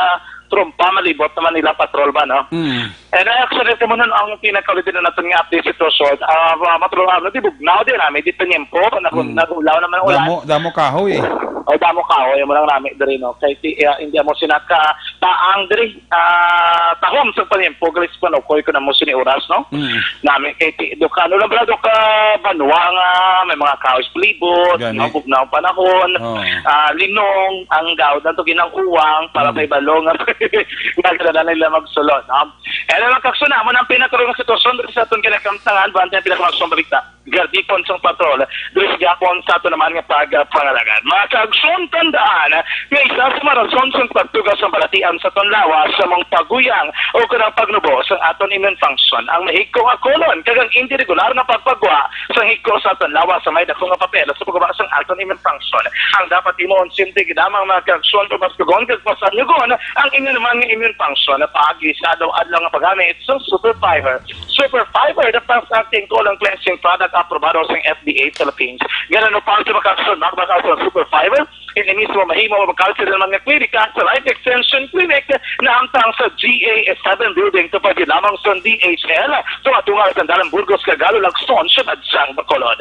trompa, malibot naman nila patrol ba, no? Mm. Eh, na actually, ito mo nun ang pinakaulid na natin nga update sitwasyon. Ah, ma-, matulungan, ano, di bugnaw, di namin, di tanyempo, nag-, Mm. nag-ulaw naman ang ulan. Damo, damo kahoy, eh. O, damo kahoy, mo lang namin diri, no? Kay ti-, ah, hindi mo sinaka taang diri, ah, tahom sa panyempo, galis panukoy ko na mo sini oras, no? Mm. Namin kay ti-, do ka, ano lang, bro, do ka, banwa nga, may mga kahoy sa palibot, Gani. No? Bugnaw panahon, Oo. Ah, linong, ang daw, na to ginang uwang, para Mm. may balong, nga ganahan nila magsulod, no? Kaya lang, kaksunamon ang pinakaroon ng sitwasyon dito sa aton kinakamtangan, bante ang pinakaroon ng balita. Gardipon sang patrol, diri sa gihapon sa ato naman nga pagpangalagan. Mga kaagsoon, tandaan nga isa sa mga rason sang pagtuga sang balatian sa aton lawas sa mga paguyang o kanang pagnubo sang aton immune function, ang mahigko nga kolon kag ang indi regular nga pagpagwa sang higko sa aton lawas sa may dako nga papel sa pagguba sang aton immune function. Ang dapat himuon, simple gid lamang, mga kaagsoon, pamastugon kag pasanyugon ang inyo naman nga immune function paagi sa adlaw-adlaw nga paggamit sa Super Fiber. Super Fiber, the fast-acting colon cleansing product, aprobado sa F D A Philippines. Ganun pa sa mga kaagsoon, mga kaagsoon, Super Fiber, ini mismo mahimo mabakal sa naman nga klinika sa Life Extension Clinic na hamtang sa G A seven Building, tupad lamang sa D H L, tunga-tunga sa Dalan Burgos, Cagalo, Lagson, Siyudad sang Bacolod.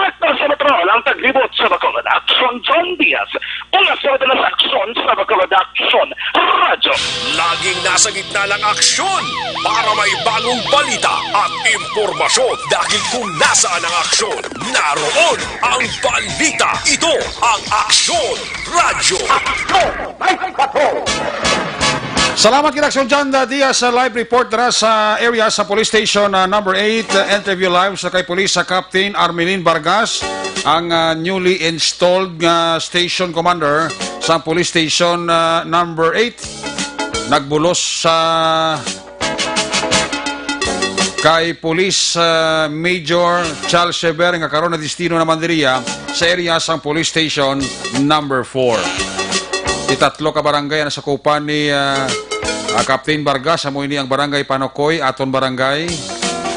Rekta sa Metro, ang taglibot sa Bacolod, Aksyon John Diaz. Una sa mga sa Aksyon sa Bacolod, Aksyon Radyo. Laging nasa gitna ng aksyon para may bagong balita at impormasyon. Dahil kung nasaan ang aksyon, naroon ang balita. Ito ang Aksyon Radyo. Aksyon! Salamat kay Aksyon John Diaz sa live report dira sa area sa Police Station, ah, number eight. Ah, interview live sa kay Police sa Captain Armelin Vargas, ang, ah, newly installed nga station commander sa Police Station, ah, number eight. Nagbulos sa kay Police, ah, Major Charles Sever nga karon nadistino naman diriya sa area sang Police Station number four. Itatlo ka barangay ang nasakupan ni, ah, ah, Captain Vargas. Amo ini ang Barangay Panokoy, aton barangay,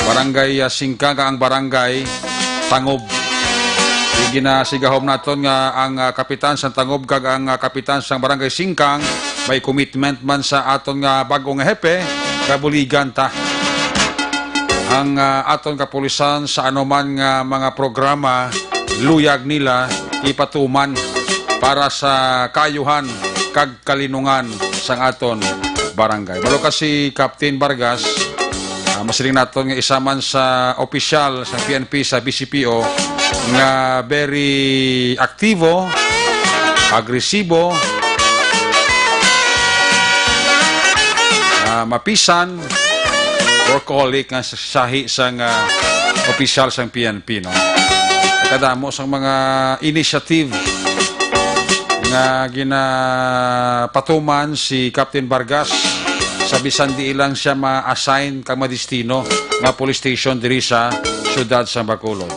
Barangay, ah, Singkang, kag ang Barangay Tangob. Ginasigahom naton nga ang, ah, kapitan sang Tangob kag ang, ah, kapitan sang Barangay Singkang may commitment man sa aton nga bag-o nga hepe, kabuligan ta. Ang, ah, aton kapulisan sa anuman nga mga programa, luyag nila ipatuman para sa kaayuhan kag kalinungan sang aton barangay. Balo ka si Captain Vargas, ah, masiling naton nga isa man sa opisyal sa P N P sa B C P O nga very aktibo, agresibo, ah, mapisan, workaholic nga sahi sang, ah, opisyal sang P N P, no? Kadamo sang mga initiative nga ginapatuman si Captain Vargas sa bisan di lang siya ma-assign kag madistino nga police station diri sa siyudad sa Bacolod.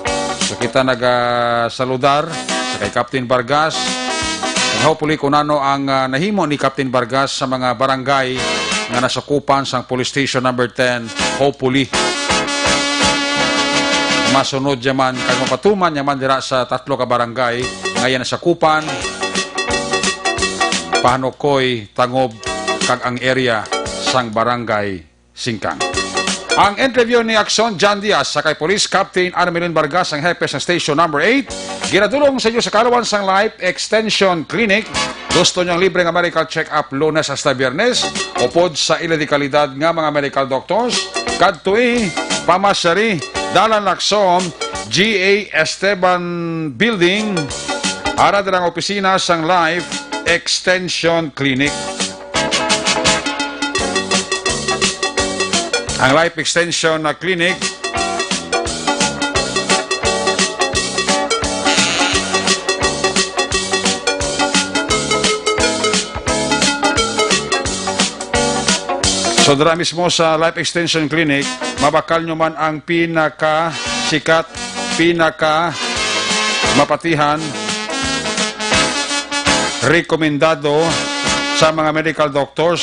So, kita nagasaludar sa kay Captain Vargas, Kag hopefully, kung ano ang, ah, nahimo ni Captain Vargas sa mga barangay nga nasakupan sang Police Station Number Ten, hopefully, masunod yaman kag mapatuman yaman dira sa tatlo ka barangay nga iya nasakupan, Pahanukoy, Tangob, kag ang area sang Barangay Singkang. Ang interview ni Aksyon John Diaz sa kay Police Captain Armelin Vargas, ang hepe sa Station Number Eight, ginadulong sa inyo sa kaalaman sang Life Extension Clinic. Gusto niyo ang libre nga medical check-up Lunes hasta Biyernes, upod sa ila di kalidad nga mga medical doctors? Kadtoi, pamasari, Dalan Lacson, G A Esteban Building, ara dira ang opisina sang Life Extension Clinic. Ang Life Extension na Clinic, so, dira mismo sa Life Extension Clinic, mabakal nyo man ang pinakasikat, pinakamapatihan, rekomendado sa mga medical doctors.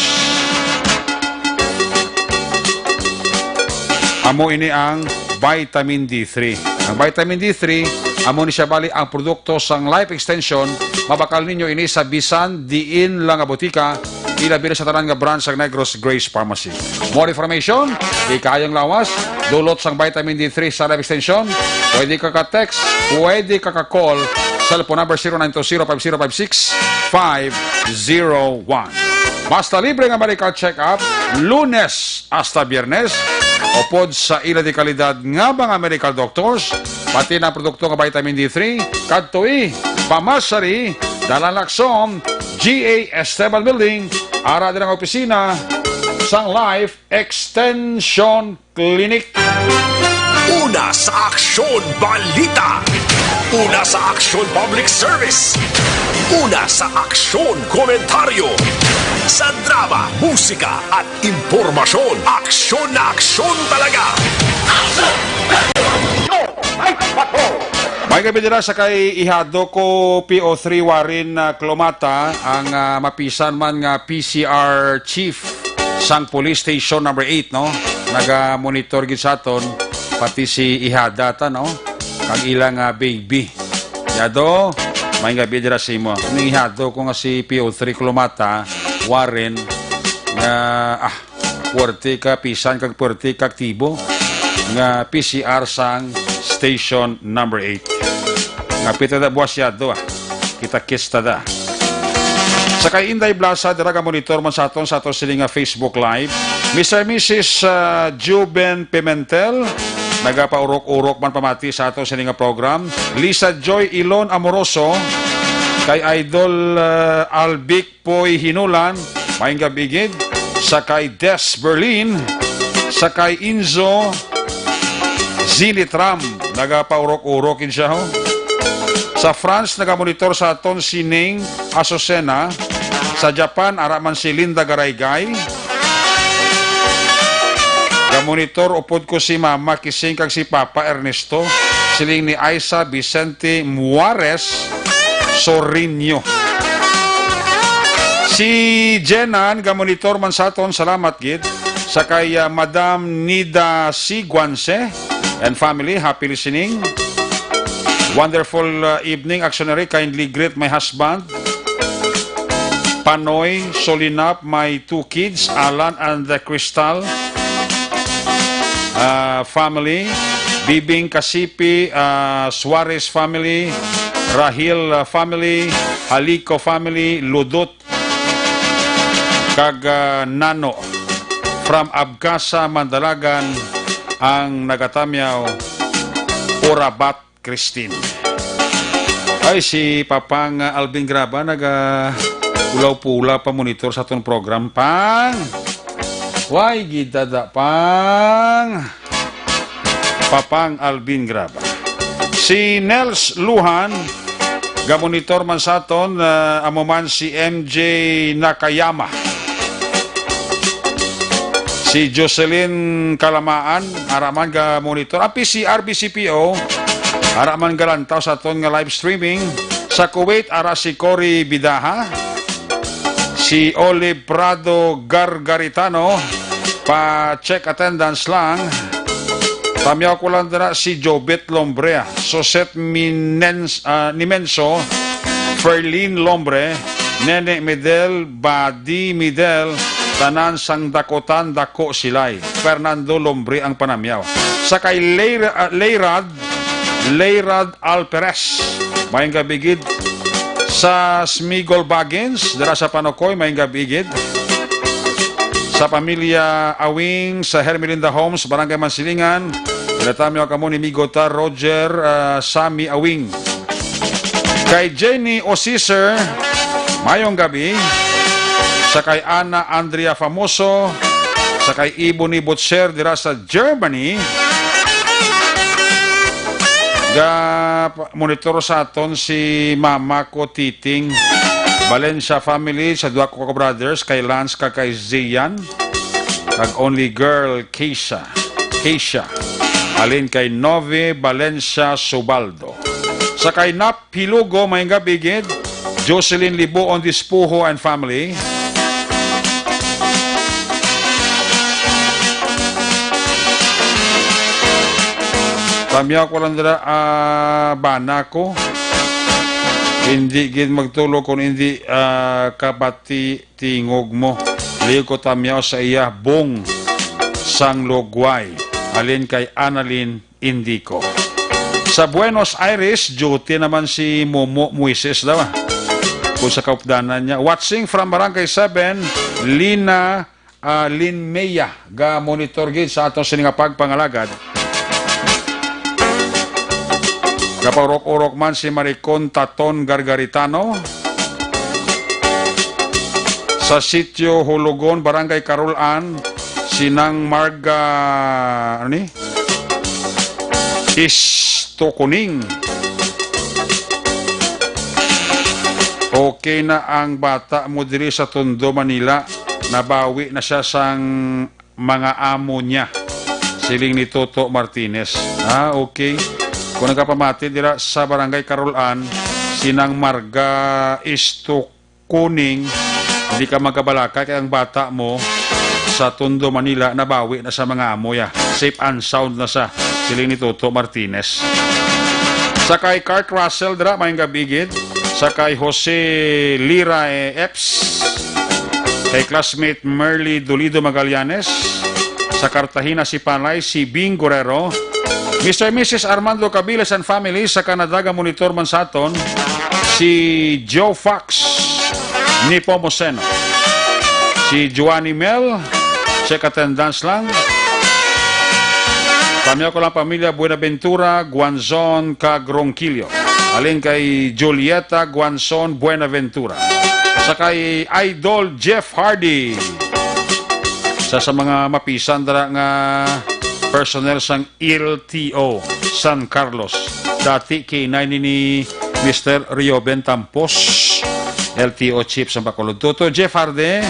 Amo ini ang vitamin D three. Ang vitamin D three, amo ni siya bali ang produkto sang Life Extension. Mabakal ninyo ini sa bisan diin lang nga botika, ilabi na sa tanan nga branch sang Negros Grace Pharmacy. More information, ikayang lawas, dulot sang vitamin D three sa Life Extension, pwede ka ka-text, pwede ka ka-call, cellphone number zero nine two zero five zero five six five zero one. Basta libre nga medical check-up, Lunes hasta Biyernes, upod sa ila di kalidad nga mga medical doctors, pati na produkto nga vitamin D three, kadtoi, pamasari, Dalan Lacson, G A Esteban Building, ara din ang opisina sang Life Extension Clinic. Una sa Aksyon Balita. Una sa Aksyon Public Service. Una sa Aksyon Komentaryo. Sa drama, musika, at impormasyon, aksyon na aksyon talaga. May gabi dira sa kay ihado ko, P O three Warren, ah, Clomata, ang, ah, mapisan man nga P C R chief sang Police Station Number Eight, no? Naga-monitor gid sa aton, pati si ihada ta, no? Kag ila nga baby. Yado, may gabi dira sa imo. Ning ihado ko nga si P O three Clomata, Warren, nga, ah, puwerte ka, pisan kag puwerte ka aktibo nga P C R sang Station Number Eight. Nga pita da buwas yado, ah. Kita-kits ta da. Sa kay Inday Blasa, dira ka monitor man sa aton, sa aton sini nga Facebook Live. Mister Missus, ah, Juben Pimentel, nagapaurok-urok man pamati sa aton sini nga program. Lisa Joy Ilon Amoroso, kay Idol, ah, Albic Poy Hinulan, maayong gabi gid. Sa kay Des Berlin, sa kay Inzo Zinitram, nagapaurok-urok gid siya, ho. Sa France, nagamonitor sa aton si Ning Azucena. Sa Japan, ara man si Linda Garaygay. Gamonitor upod ko si Mama Kising kag si Papa Ernesto. Siling ni Aisa Vicente Muares Sorinio. Si Jenan, gamonitor man sa aton, salamat gid. Sa kay, ah, Madam Nida Siguanse and family, happy listening. Wonderful, uh, evening, Actionary. Kindly greet my husband, Panoy Solinap, my two kids, Alan and, uh, Crystal, uh, family, Bibing Kasipi, uh, Suarez family, Rahil, uh, family, Halico family, Ludot, kag, ah, Nano from Abcasa, Mandalagan, ang nagatamyaw, Urabat Christine. Ay, si Papang, ah, Alvin Graba, naga pulaw-pula pa monitor sa aton program, Pang. Way gid dada, Pang. Papang Alvin Graba. Si Nels Luhan, gamonitor man sa aton, ah, amo man si M J Nakayama. Si Jocelyn Kalamaan, ara man gamonitor. Api si R B C P O, ara man galantaw sa aton nga live streaming. Sa Kuwait, ara si Cory Bidaha, si Olive Prado Gargaritano, pa-check attendance lang. Tamyaw ko lang dira si Jobet Lombre, Soset Minens-, ah, Nimenso, Ferlin Lombre, Nene Medel, Badi Medel, tanan sang dakutan, dako silay. Fernando Lombre ang panamyaw. Sa kay Leyra-, ah, Leyrad, Leyrad Alperes. Maayong gabi gid. Sa Smigol Baggins, dira sa Panukoy, maayong gabi gid. Sa pamilya Awing sa Hermelinda Homes, Barangay Mansilingan, dira tamyaw kamo ni Migota Roger, ah, Sammy Awing. Kay Jenny Osiser, maayong gabi. Sa kay Ana Andrea Famoso, sa kay Ebony Butcher dira sa Germany. Ga pa-, monitor sa aton si mama ko, Titing Valencia family, sa duha ko ka brothers, kay Lance kag kay Zian, kag only girl, Keisha. Keisha. Alin kay Nove Valencia Subaldo. Sa kay Nap Hilugo, maayong gabi gid. Jocelyn Libuon Dispuho and family. Tamyaw ko lang dira, ah, bana ko. Hindi gid magtulo kung hindi, ah, kabati tingog mo. Liyo ko tamyaw sa iya, Bong sang Lugway. Alin kay Annalyn Indico. Sa Buenos Aires, duty naman si Momo Moises daw, ah. Kung sa kaupdanan niya. Watching from Barangay seven, Lina, ah, Lin Meya, ga monitor gid sa aton sini nga pagpangalagad. Gapaurok-urok man si Maricon Taton Gargaritano. Sa Sitio Hulugon, Barangay Carolan, si Nang Marga, ano ni? Istokuning. Okay na ang bata mo diri sa Tondo, Manila. Nabawi na siya sang mga amo niya. Siling ni Toto Martinez. Ah, okay. Kung nagapamati dira sa Barangay Carolan, si Nang Marga Istokuning, hindi ka magkabalaka kay ang bata mo sa Tondo, Manila, nabawi na sa mga amo ya. Safe and sound na sa siling ni Toto Martinez. Sa kay Kurt Russell dira, maayong gabi gid. Sa kay Jose Lira, eh, Epps. Kay classmate Merly Dolido Magallanes. Sa Cartagena, si Panay, si Bing Guerrero. Mister and Missus Armando Cabiles and family. Sa Canada, ga monitor man sa aton si Joe Fox Nepomuceno. Si Joanny Mel, check attendance lang. Tamyaw ko lang pamilya Buenaventura, Guanzon, kag Ronquillo. Alin kay Julieta Guanzon Buenaventura. Sa kay Idol Jeff Hardy. Sa, sa mga mapisan dira nga personnel sang L T O San Carlos. Dati kinay ni, ni Mister Rioben Tampos, L T O chief sa Bacolod. Toto Jeff Harde,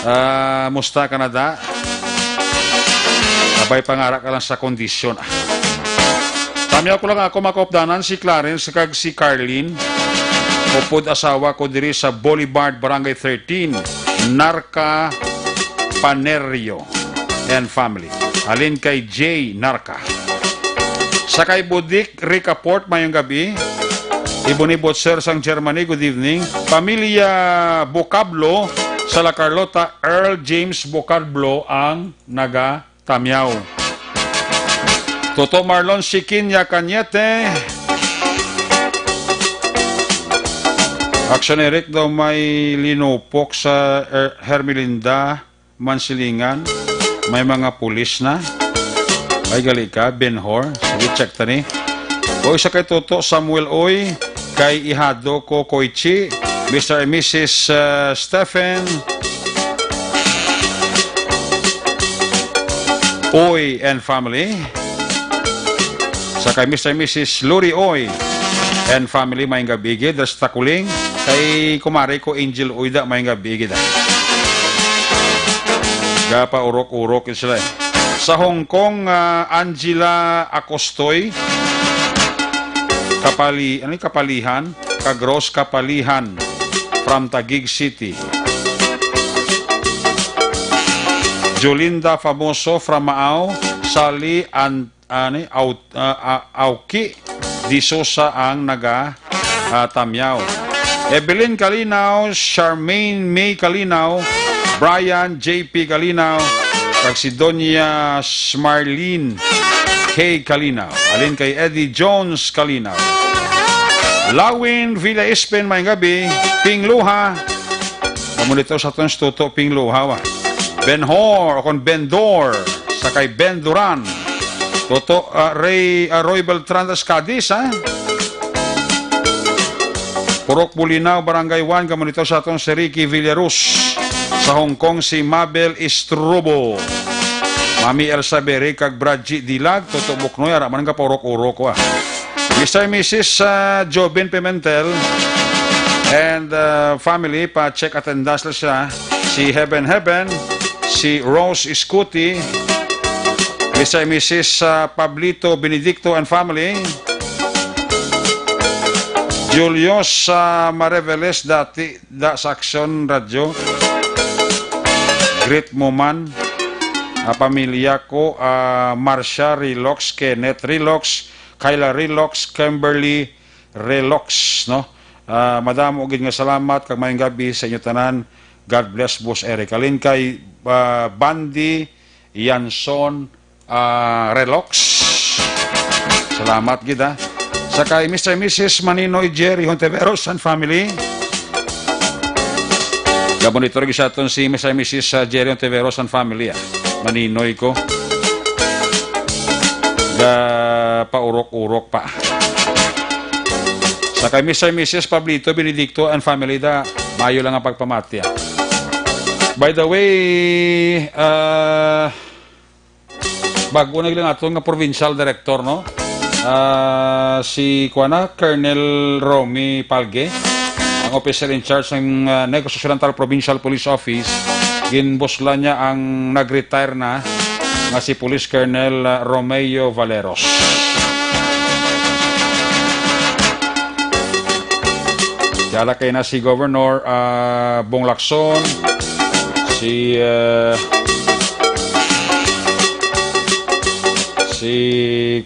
ah, musta ka na da? Abay, pangara ka lang sa kondisyon, ah. Tamyaw ko lang ako, mga kaupdanan, si Clarence kag si Carlene. Upod asawa ko diri sa Boulevard, Barangay thirteen, Narca Panerio and family. Halin kay Jay Narca. Sa kay Budik Ricaport, mayong gabi. Ibon-ibot, sir, sang Germany, good evening. Pamilya Vocablo sa La Carlota, Earl James Vocablo ang naga Tamyaw. Toto Marlon Sikinya Cañete. Action Eric daw may linupok sa Er-, Hermelinda Mansilingan. May mga pulis na. Ay, gali ka, Ben Hor. Sige, check ta ni. O, isa kay Toto Samuel Oy. Kay Ihado ko Koichi, Mister and Missus, uh, Stephen Oy and family. Sa kay Mister and Missus Lori Oy and family, mayong gabi gid. Rasta Kuling, kay kumare ko Angel Oy da, mayong gabi gid, ah. Gapa urok-urok sila, eh. Sa Hong Kong, ah, Angela Acostoy. Kapali-, ano yung Kapalihan? Kag Rose Kapalihan from Taguig City. Jolinda Famoso from Maao, Sally and, ano, Au-, ah, ah, Auki D'Souza ang naga, ah, tamyaw. Evelyn Kalinaw, Charmaine May Kalinaw, Brian J P Kalinaw, kag si Doña Smarlene K Kalinaw. Halin kay Eddie Jones Kalinaw. Lawin Villa Espen, maayong gabi. Ping Luha. Kamonitor sa aton si Toto Ping Luha, wa. Ben Hor, o kon Ben Dor, sa kay Ben Duran. Toto, ah, Ray, ah, Roy Beltran, tas Cadiz, ha? Purok Bulinaw, Barangay one, kamonitor sa aton si Ricky Villarus. Sa Hong Kong, si Mabel Istrobo. Mami Elsa Bere kag Bradji Dilag, Toto Buknoy, ara man ang kapaurok-urok ko, ah. Mister and Missus, ah, Jobin Pimentel and, ah, family, pa-check attendance lang siya. Si Heaven Heaven, si Rose Scuti, Mister and Missus, ah, Pablito Benedicto and family, Julius, ah, Mareveles, dati da sa Aksyon Radyo. Greet mo man, ah, pamilya ko, ah, Marcia Rilox, Kenneth Rilox, Kyla Rilox, Kimberly Rilox, no? Ah, madamo gid nga salamat kag maayong gabi sa inyo tanan. God bless, Boss Eric. Halin kay, ah, Bandy Yanson, ah, Rilox. Salamat gid, ha. Sa kay Mister and Missus Maninoy Jerry Hontiveros and family. Gabonitor gid sa aton si Mister and Missus, ah, Jerry Hontiveros and family, ah. Maninoy ko. Ga paurok-urok pa. Sa kay Mister and Missus Pablito Benedicto and family, da, maayo lang ang pagpamati, ah. By the way, ah, bago na lang aton nga provincial director, no? Ah, si, kuwan na, Colonel Romy Palge, ang officer in charge ng, ah, Negros Occidental Provincial Police Office, ginbuslan niya ang nag-retire na nga si Police Colonel, ah, Romeo Valeros. Kaya kay na si Governor, ah, Bong Lacson, si, ah, si,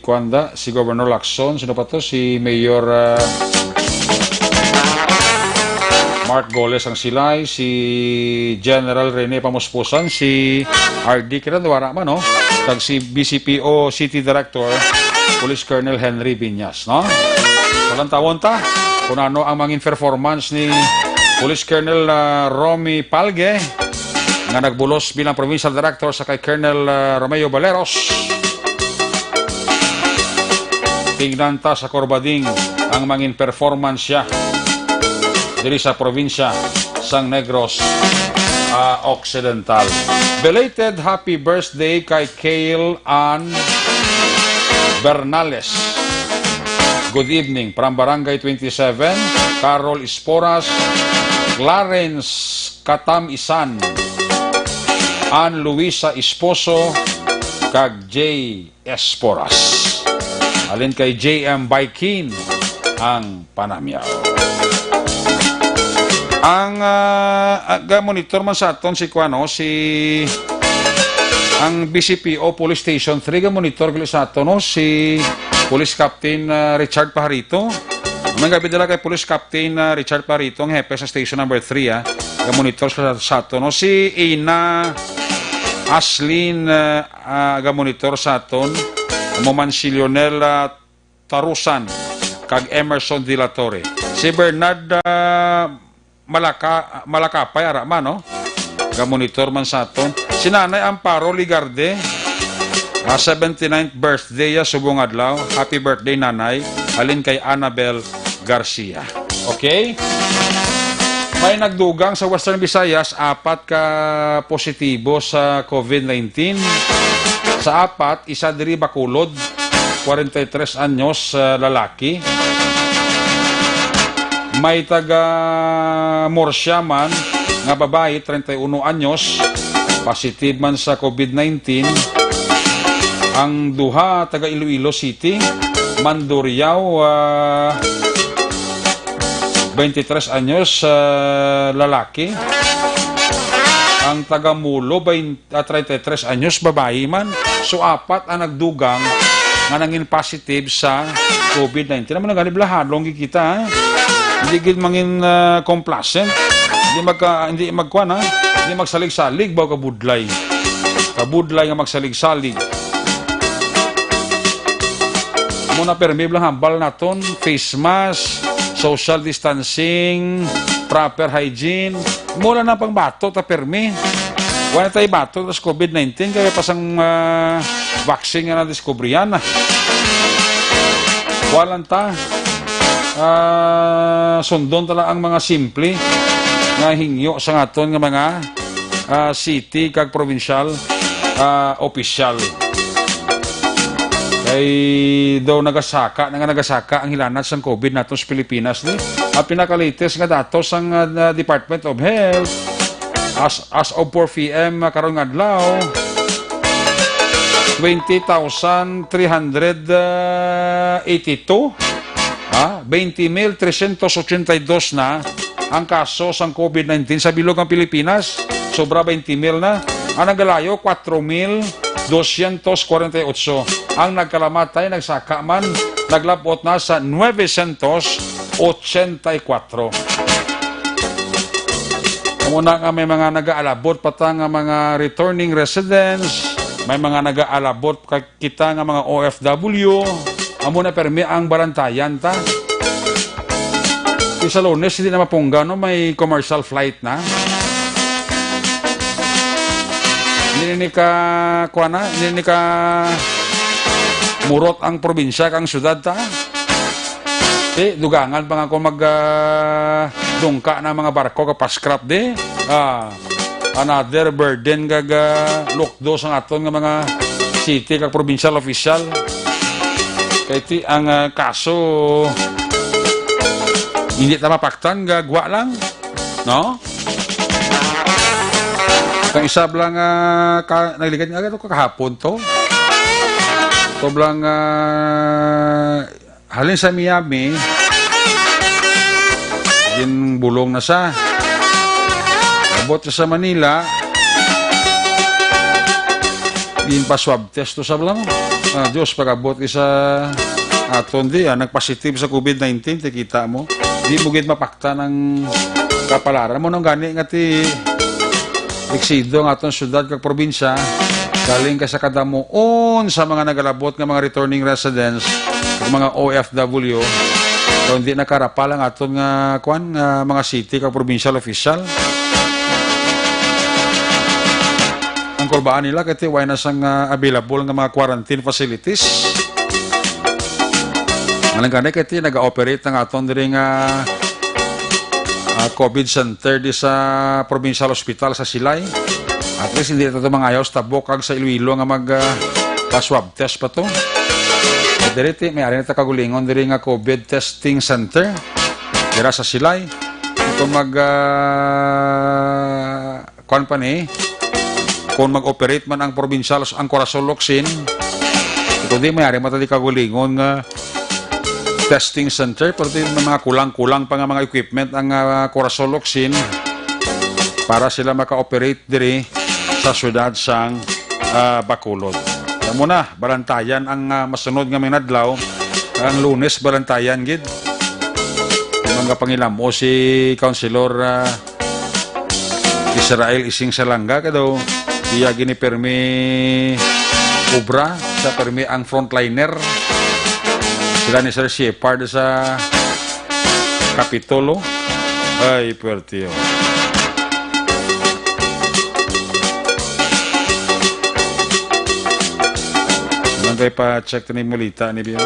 kuwan da, si Governor Lacson, sino pa to? Si Mayor, ah, Mark Goles ang silay, si General Rene Pamuspusan, si R D Kiran, wara man, no? Kag si B C P O City Director, Police Colonel Henry Viñas, no? Sa lantawon ta, kung ano ang mangin performance ni Police Colonel, ah, Romy Palge, nga nagbulos bilang provincial director sa kay Colonel, ah, Romeo Valeros. Tingnan ta sa Corbading ang mangin performance siya diri sa probinsya sang Negros, ah, Occidental. Belated happy birthday kay Kale Ann Bernales. Good evening from Barangay twenty-seven, Carol Esporas, Clarence Katam Isan, Ann Luisa Esposo, kag Jay Esporas. Halin kay J M Baikin ang panamyaw. Ang, ah, ah, ga-monitor man sa aton si kuano, si, ang B C P O Police Station three, ga-monitor gali sa aton, no, si Police Captain, ah, Richard Pajarito. May gabi dala kay Police Captain, ah, Richard Pajarito, ang hepe sa Station Number Three, ah. Ga-monitor sa, sa aton, no, si Ina Aslin, ah, ah, ga-monitor sa aton. Amo man si Lionel, ah, Tarusan kag Emerson de la Torre. Si Bernard, ah, Malaka-, Malakapay, ara man, no? Ga-monitor man sa aton. Si Nanay Amparo Ligarde, ah, seventy-ninth birthday ya subong adlaw. Happy birthday, Nanay. Halin kay Annabel Garcia. Okay? May nagdugang sa Western Visayas, apat ka positibo sa COVID nineteen. Sa apat, isa diri Bacolod, kwarenta y tres anyos, ah, lalaki. May taga Murcia man nga babayi, treinta y uno anyos, positive man sa COVID nineteen. Ang duha, taga Iloilo City, Manduriao, ah, twenty-tres anyos, ah, lalaki. Ang taga Mulo, bain-, ah, treinta y tres anyos, babayi man. So, apat ang nagdugang nga nangin positive sa COVID nineteen. Amo na gani, bala, halong gid kita, ha? Hindi gid mangin, ah, complacent. Hindi magka-, hindi magkuan, ha? Hindi magsalig-salig, ba, kabudlay. Kabudlay nga magsalig-salig. Amo na, permi lang hambal naton, face mask, social distancing, proper hygiene. Mura na pang bato ta permi. Wala tayo bato tas COVID nineteen, kaya pa sang, ah, vaccine nga nadiskubrihan na. Wala ta. Ah, sundon ta lang ang mga simple nga hingyo sa aton nga mga, ah, city kag provincial, ah, opisyal. Kay daw nagasaka na nga nagasaka ang hilanat sang COVID nato sa Pilipinas, ni. Ang pinaka-latest nga datos sang, ah, na Department of Health, as, as of four P M karon nga adlaw, twenty thousand three hundred eighty-two. Ha? Twenty mil tresyentos ochenta y dos na ang kaso sang COVID nineteen sa bilog nga Pilipinas. Sobra twenty mil na. Ang nagalayo, kwatro mil dosyentos kwarenta y otso. Ang nagkalamatay, nagsaka man, naglab-ot na sa nuwesyentos ochenta y kwatro. Amo na nga may mga nagaalabot pa ta nga mga returning residents, may mga nagaalabot kay kita nga mga O F W, amo na permi ang balantayan ta. Di sa Lunes, hindi na mapunggan, no? May commercial flight na. Hindi ni ka, kuha na, hindi ni ka murot ang probinsya kang syudad ta. Di, dugangan pa nga kung mag, ah, dungka na mga barko ka pa-scrap di. Ah, another burden kag, ah, lukdo sang aton nga mga city kag provincial official. Kay ti ang, ah, kaso, hindi ta mapaktan, gagwa lang, no? Ang isa lang, ah, ka, naglikan nga, ano, kahapon to? Ito lang, ah, halin sa Miami, ginbulong na sa. Abot sa Manila, ginpa-swab test to sa bala mo. Ah, Diyos, pag-abot sa aton di, ah, nagpositive sa COVID nineteen, ti kita mo. Di mo gid mapaktan ang kapalaran mo nang gani nga ti Exido ang aton syudad kag probinsya, galing ka sa kadamuon sa mga nagalabot nga mga returning residents ug mga O F W, kung di nakarapal ang aton nga, kwan, nga mga city kag provincial official. Ang kulbaan nila kay ti way na sang, ah, available nga mga quarantine facilities. Ang gani kay ti naga-operate ang aton diri nga, ah, COVID center di sa Provincial Hospital sa Silay. At least, hindi na to mangayaw sa Tabok kag sa Iloilo nga mag, ah, pa-swab test pa to. At diri, ti, may ari na ta kagulingon diri nga COVID testing center dira sa Silay. Kung mag, ah, kuwan pa ni, kung mag-operate man ang provincial, ang Corazon Locsin, kundi may ari man ta di kagulingon nga testing center, pero di may mga kulang-kulang pa nga mga equipment ang, ah, Corazon Locsin para sila maka-operate diri sa siyudad sang, ah, Bacolod. Alam mo na, balantayan ang, ah, masunod nga mga adlaw, ang Lunes, balantayan gid. Mga pangilamo si Councilor, ah, Israel Ising Salanga, kay daw iya gini permi obra sa permi ang frontliner. Sila ni Sir Shepard sa Kapitulo. Ay, puwerte, oh. Nang kay pa-check ni Mulita ni Biyo.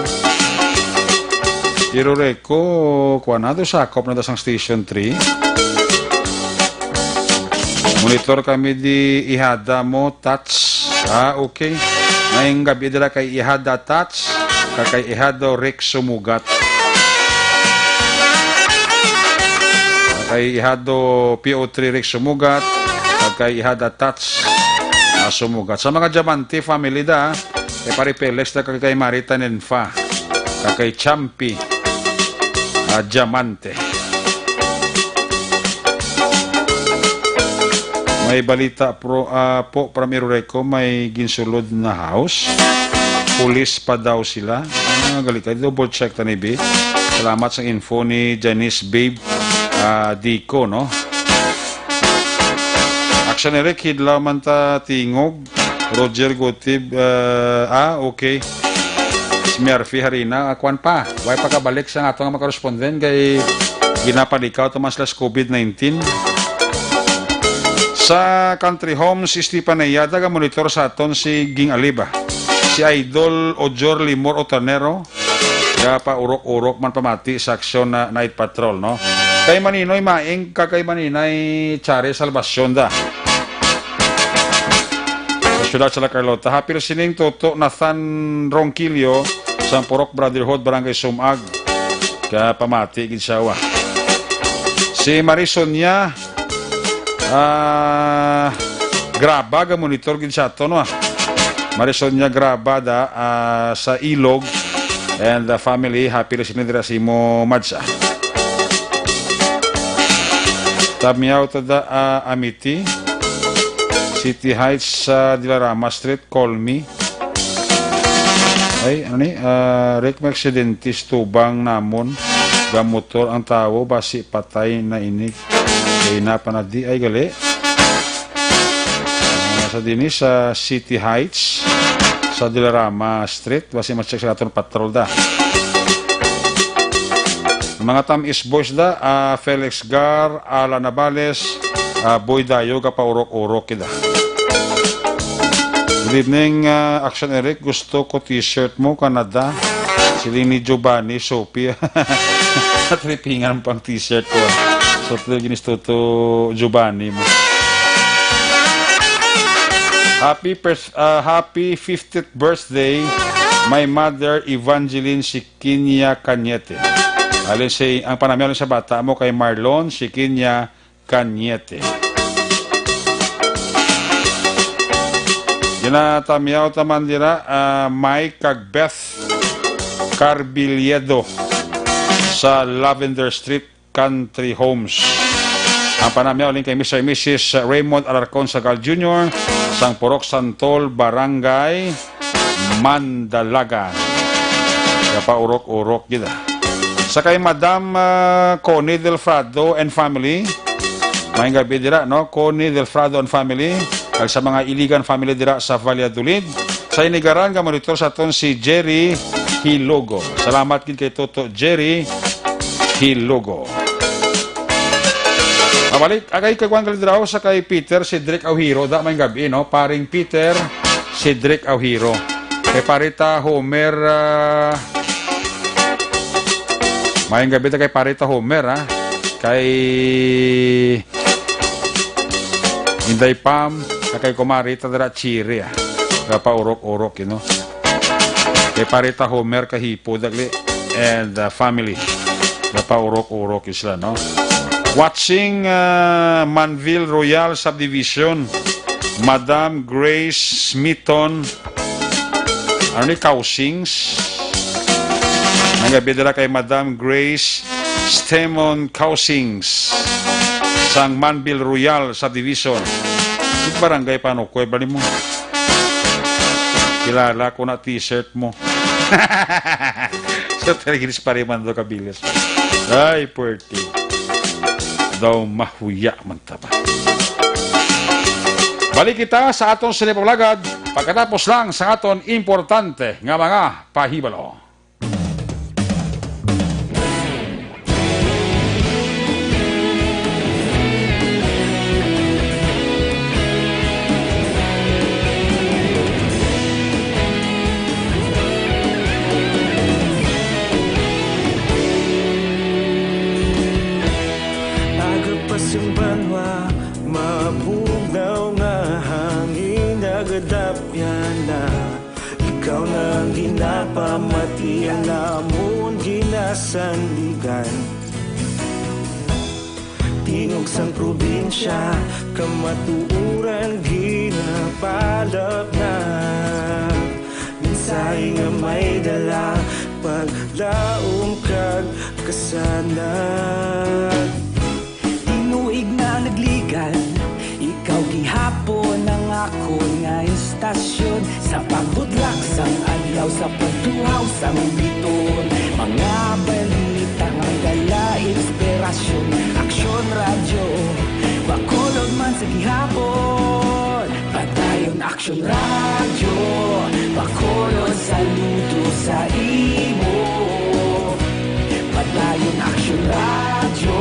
Pero Reco, kuha na to, sakop na ta sang Station three. Monitor kami di ihada mo, Tats. Ah, okay. Ngayong gabi dira kay ihada, Tats. Kag kay ihado, Rex Sumugat. Kay ihado, P O three, Rex Sumugat. Kag kay ihada, Tats. Ah, Sumugat. Sa mga Diamante family da, kay Pare Felix da kag kay Marita Nenfa. kag kay Champi, ah, Diamante. May balita pro-, ah, po from Iloreco, may ginsulod na house. Pulis pa daw sila. Ah, gali ka, double check ta ni, bi. Salamat sa info ni Janice Babe, ah, Dico, no? Action Eric, hidlaw man ta tingog. Roger Gutib, ah, ah, okay. Si Murphy Harina, ah, kwan pa. Way pa kabalik sa ato nga mga correspondent kay ginapadikaw to man sila sa covid nineteen. Sa Country Homes, Stephen Nayada, ga monitor sa aton si Ging Aliba. Si Idol Ojor Limor Otanero, ga paurok-urok man pamati sa aksyon na night patrol, no? Kay Maninoy Maing, kag kay Maninay Chare Salvacion da. Sa siyudad sa La Carlota, happy listening, Toto Nathan Ronquillo, sang Purok Brotherhood, Barangay Sumag. Kaya pamati gid siya, wa. Si Marisonia, ah, Graba, ga monitor gid sa aton, wa. Marisonia Graba da, ah, sa Ilog and the family, happy listening dira sa imo, Mads, ah. Tamiyaw ta da, ah, Amity, City Heights sa Dilarama Street, call me. Ay, ano ni? Ah, Rick, may aksidente sa tubang namon. Gamotor ang tawo, basi patay na ini. Kay na pa na di, ay, gali. Ah, sa dini sa City Heights, sa Dilarama Street, basi ma-check sa aton patrol da. Mga Tamis Boys da, ah, Felix Gar, Alan Navales, ah, Boy Dayo, gapaurok-urok kita. Good evening, ah, Action Eric. Gusto ko t-shirt mo, Canada. Siling ni Giovanni, Sophie. Tripingan pang t-shirt ko, ah. So, talaga ginis to, to Giovanni mo. Happy pers-, ah, happy fiftieth birthday, my mother, Evangeline Sikinya Cañete. Alin si, ang panami alin sa bata mo kay Marlon Sikinya Cañete. Ginatamiyaw ta man dira, ah, Mike kag Beth Carbiliedo sa Lavender Street Country Homes. Ang panami alin kay Mister and Missus Raymond Alarcon Sagal Junior sang Purok Santol, Barangay Mandalagan. Gapaurok-urok gid, ah. Sa kay Madam, ah, Connie Delfrado and family. Maayong gabi dira, no? Connie Delfrado and family. Kag sa mga Iligan family dira sa Valladolid. Sa Inigaran, ga monitor sa aton si Jerry Hilogo. Salamat gid kay Toto Jerry Hilogo. Mabalik, agay kay Juan Calderao sa kay Peter Cedric Aujiro. Da, maayong gabi, no? Paring Peter Cedric Aujiro. Kay Parita Homer, ah, maayong gabi ta kay Parita Homer, ah. Kay Inday Pam, kag kay Kumari ta dira Chiri, ah. Gapaurok-urok, you know. Kay Parita Homer Kahipo, dagli, and, uh, family. Gapaurok-urok sila, no? Watching, uh, Manville Royal Subdivision, Madam Grace Smithon, ano ni, Causings? Maayong gabi dira kay Madam Grace Stemon Causings sang Manville Royal Subdivision. Barangay Panukoy, bali mo. Kilala ko na t-shirt mo. So, talaga, ginis pa rin man daw kabilis. Ay, puwerte. Daw mahuya man ta ba. Balik kita sa aton sine paglagan pagkatapos lang sa aton importante nga mga pahibalo. Agapas ang banwa, mabugnaw nga hangin, nagadapyan na. Ikaw na ang ginapamati, ang amon ginasandigan. Tingog sang probinsya, kamatuoran ginapalapnag. Mensahe nga may dala, Paglaom kag kasanag. Tinuig na nagligan, ikaw gihapon ang akon nga istasyon. Sa pagbudlak sang adlaw, sa pagtuhaw sang bituon, mga balita nga may dala inspirasyon. Aksyon Radyo, Bacolod man sa gihapon. Padayon Aksyon Radyo, Bacolod, saludo sa imo. Padayon Aksyon Radyo,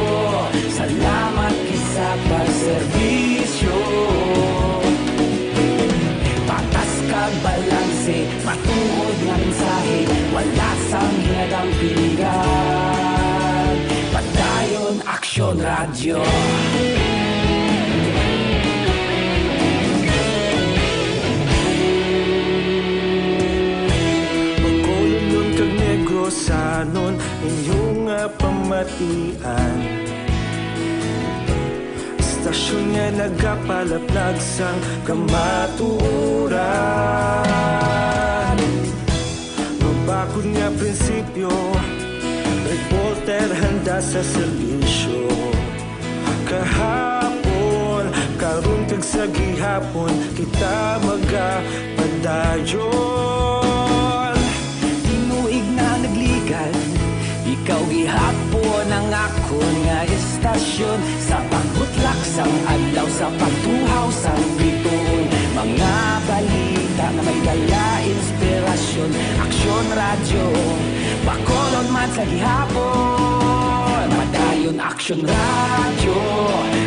salamat gid sa pagserbisyo. Patas kag balanse, matuod nga mensahe, wala sang ginadampingan. Padayon Aksyon Radyo. Bacolodnon kag Negrosanon, inyo nga pamatian. Istasyon nga nagapalaplag sang kamatuoran. Mabakod nga prinsipyo, reporter handa sa serbisyo. Kahapon, karon kag sa gihapon, kita magapadayon. Tinuig na nagligan, ikaw gihapon ang akon nga istasyon. Sa pagbutlak sang adlaw, sa pagtuhaw sang bituon, mga balita nga may dala inspirasyon. Aksyon Radyo, Bacolod man sa gihapon. Padayon Aksyon Radyo,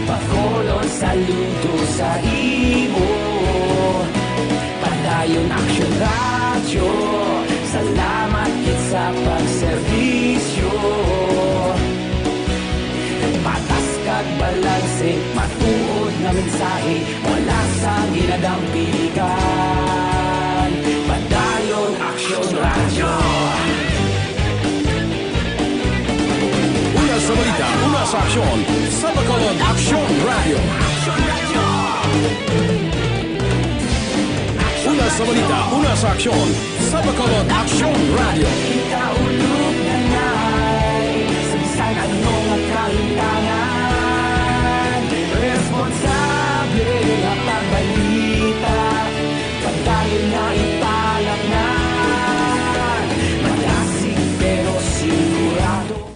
Bacolod, saludo sa imo. Padayon Aksyon Radyo, salamat gid sa pagserbisyo. Patas kag balanse, matuod nga mensahe, wala sang ginadampingan. Padayon Aksyon Radyo. Una sa balita, una sa aksyon, sa Bacolod Aksyon Radyo. Una sa balita, una sa aksyon, sa Bacolod Aksyon Radyo. Kita ulog na nai, sa bisan ano nga kahintangan, responsable nga pagbalita, padayon nga ipalatnan. Malasig pero sigurado.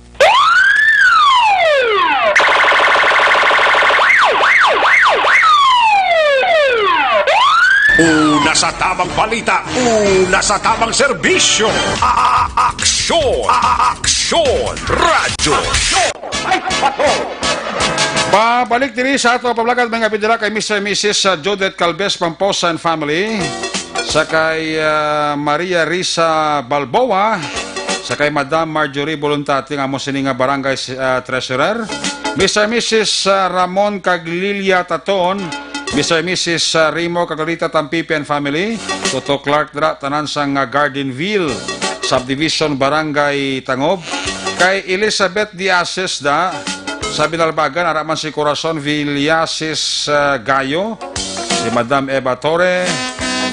Una sa tamang balita, una sa tamang serbisyo. A- Aksyon, A- Aksyon, Radyo. Aksyon, ay, pato. Pabalik diri sa ato pablagan, mga bidira, kay Mister and Missus, uh, Judith Calves Pamposa and family, sa kay, uh, Maria Risa Balboa, sa kay Madam Marjorie Voluntate, nga amo sini nga barangay, uh, treasurer, Mister and Missus, uh, Ramon kag Lilia Taton, Mister and Missus, uh, Rimo kag Lolita Tampipi and family, Toto Clark dira, tanan sang, uh, Gardenville Subdivision, Barangay Tangob, kay Elizabeth Diases da, sa Binalbagan, ara man si Corazon Villasis, uh, Gayo, si Madam Eva Torre,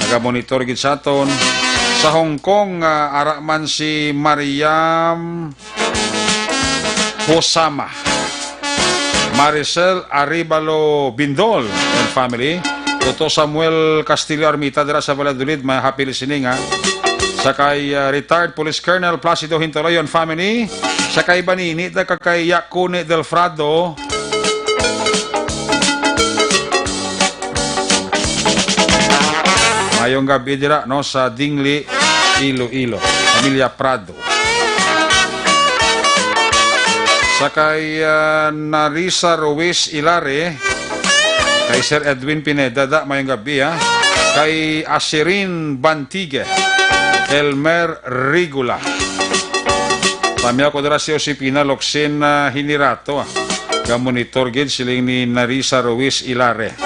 nagamonitor gid sa aton. Sa Hong Kong, uh, ara man si Mariam Hosama, Maricel Arevalo Bindol and family, Toto Samuel Castillo Armita dira sa Valladolid, may happy listening, ha. Sa kay, uh, retired Police Colonel Placido Hintoloyo and family, sa kay Banini, da ka kay Yakuni Delfrado. Mayong gabi dira, no, sa Dingli, Iloilo, Pamilya Prado. Sa kay, ah, Narisa Ruiz Ilare, kay Sir Edwin Pineda, da, mayong gabi, ha. Kay Asirin Bantigue, Elmer Rigula. Pamyaw ko dira si Josepina Locsin, ah, Hinirato, ah. Ga-monitor gid siling ni Narisa Ruiz Ilare.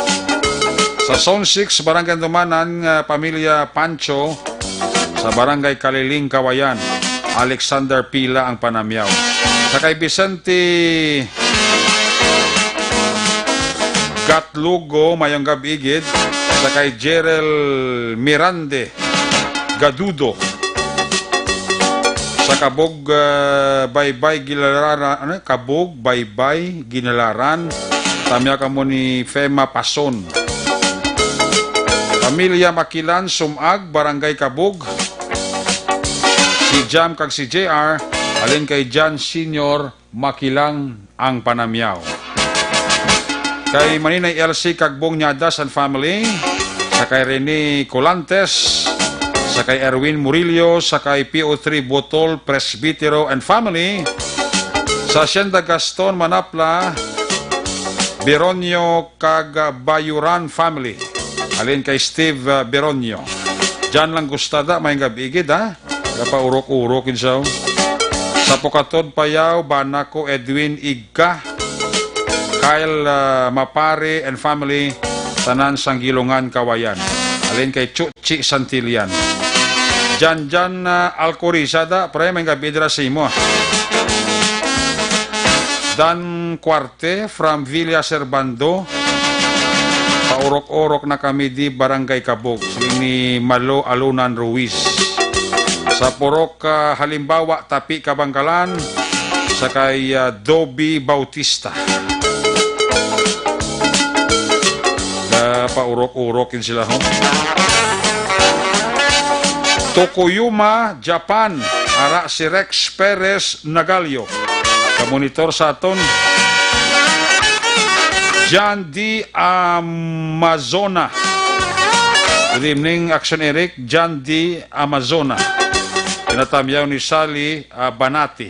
Sa Zone six, Barangay Dumanan, nga pamilya Pancho, sa Barangay Kaliling, Kawayan, Alexander Pila ang panamyaw. Sa kay Vicente Gatlugo, mayong gabi gid. Sa kay Jerel Mirande Gadudo, Sa Kabog, ah, Baybay, Ginalaran, ano, Kabog, Baybay, Ginalaran. Tamya kamo ni Fema Pason. Pamilya Makilan, Sumag, Barangay Kabog. Si Jam kag si J R, halin kay Jan Senior, Makilang ang panamyaw. Kay Maninay Elsie Kagbong Ñadas and family, sa kay Rene Colantes, sa kay Erwin Murillo, sa kay P O three Botol Presbitero and family, sa Hacienda Gaston Manapla, Bironio kag Bayuran family. Alin kay Steve, uh, Bironio. Jan lang gustada, may gabi gid, ha? Gapaurok-urok gid siya, oh. Sa Pukatod, Payaw, bana ko Edwin Igka, Kyle, ah, Mapare and family, tanan sang Gilongan, Kawayan. Alin kay Chuchi Santillan. Jan Jan, ah, Alcoriza da, pre, may gabi dira sa imo, ah. Dan Cuarte from Villa Servando. Paurok-urok na kami di Barangay Kabog, siling ni Malo Alunan Ruiz. Sa Purok, ah, Halimbawa, Tapi, Kabangkalan, sa kay, ah, Doby Bautista. Paurok-urok yun sila, ho. Tokuyuma, Japan. Ara si Rex Perez Nagalio. Kamonitor sa aton. John D. Amazona. Good evening, Action Eric. John D. Amazona. Pinatamyaw ni Sally, ah, Banati.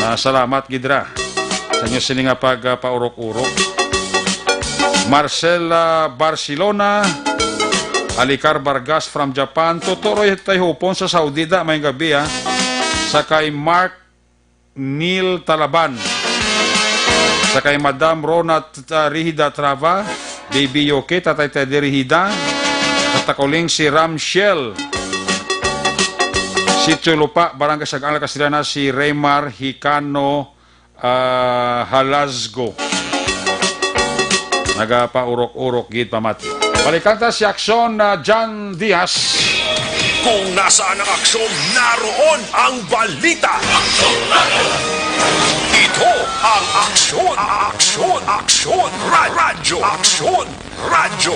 Ah, salamat, gid ra, sa inyo sini nga pag, ah, paurok-urok. Marcela Barcelona, Alicar Vargas from Japan. Tuturoy tayo hupon sa Saudi da, may gabi, ah. Sa kay Mark Neil Talaban. Sa kay Madam Rona T-, ah, Rihida Trava, Baby Yoke, Tatay Teddy Rihida. Sa Takuling si Ramshel. Si Chulupa, Barangay Sagang, Alcasilanas, si Raymar Hicano, ah, Halasgo. Nagapaurok-urok gid pamati. Balikan ta si Aksyon na John Diaz. Kung nasaan ang aksyon, naroon ang balita. Ito ang Aksyon, Aksyon, Aksyon, Ra-, Radyo, Aksyon, Radyo.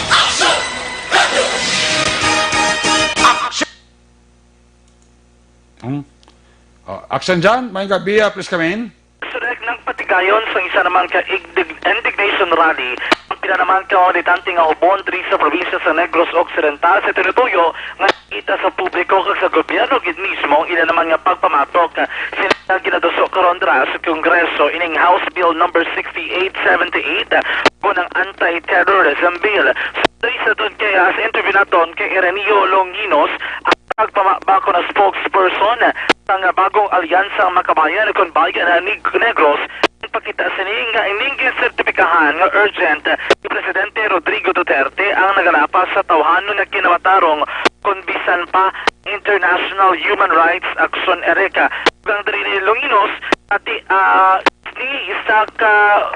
Aksyon! Hmm? Oh, Action John, may gabi, ah, please come in. Sudak nagpatigayon sa isa naman ka indig-, indignation rally ang pila naman ka mga militante nga ubon diri sa probinsya sa Negros Occidental sa tinutuyo nga kita sa publiko kag sa gobyerno gid mismo ang ila naman nga pagpamatok. Sila ginaduso karon dira sa Kongreso ining House Bill number sixty-eight seventy-eight, kon ang Anti-Terrorism Bill. Sa, sa tun kay, ah, sa interview naton kay Ireneo Longinos, ang pagpamabako na spokesperson sang bagong alyansa ang Makabayan kon Bayan ni Negros, nagpakita sini nga ining ginsertipikahan nga urgent ni Presidente Rodrigo Duterte ang nagalapas sa tawhanon nga kinamatarong kon bisan pa international human rights action, Erica. Ang diri ni Longinos, ati, ah, ni isa ka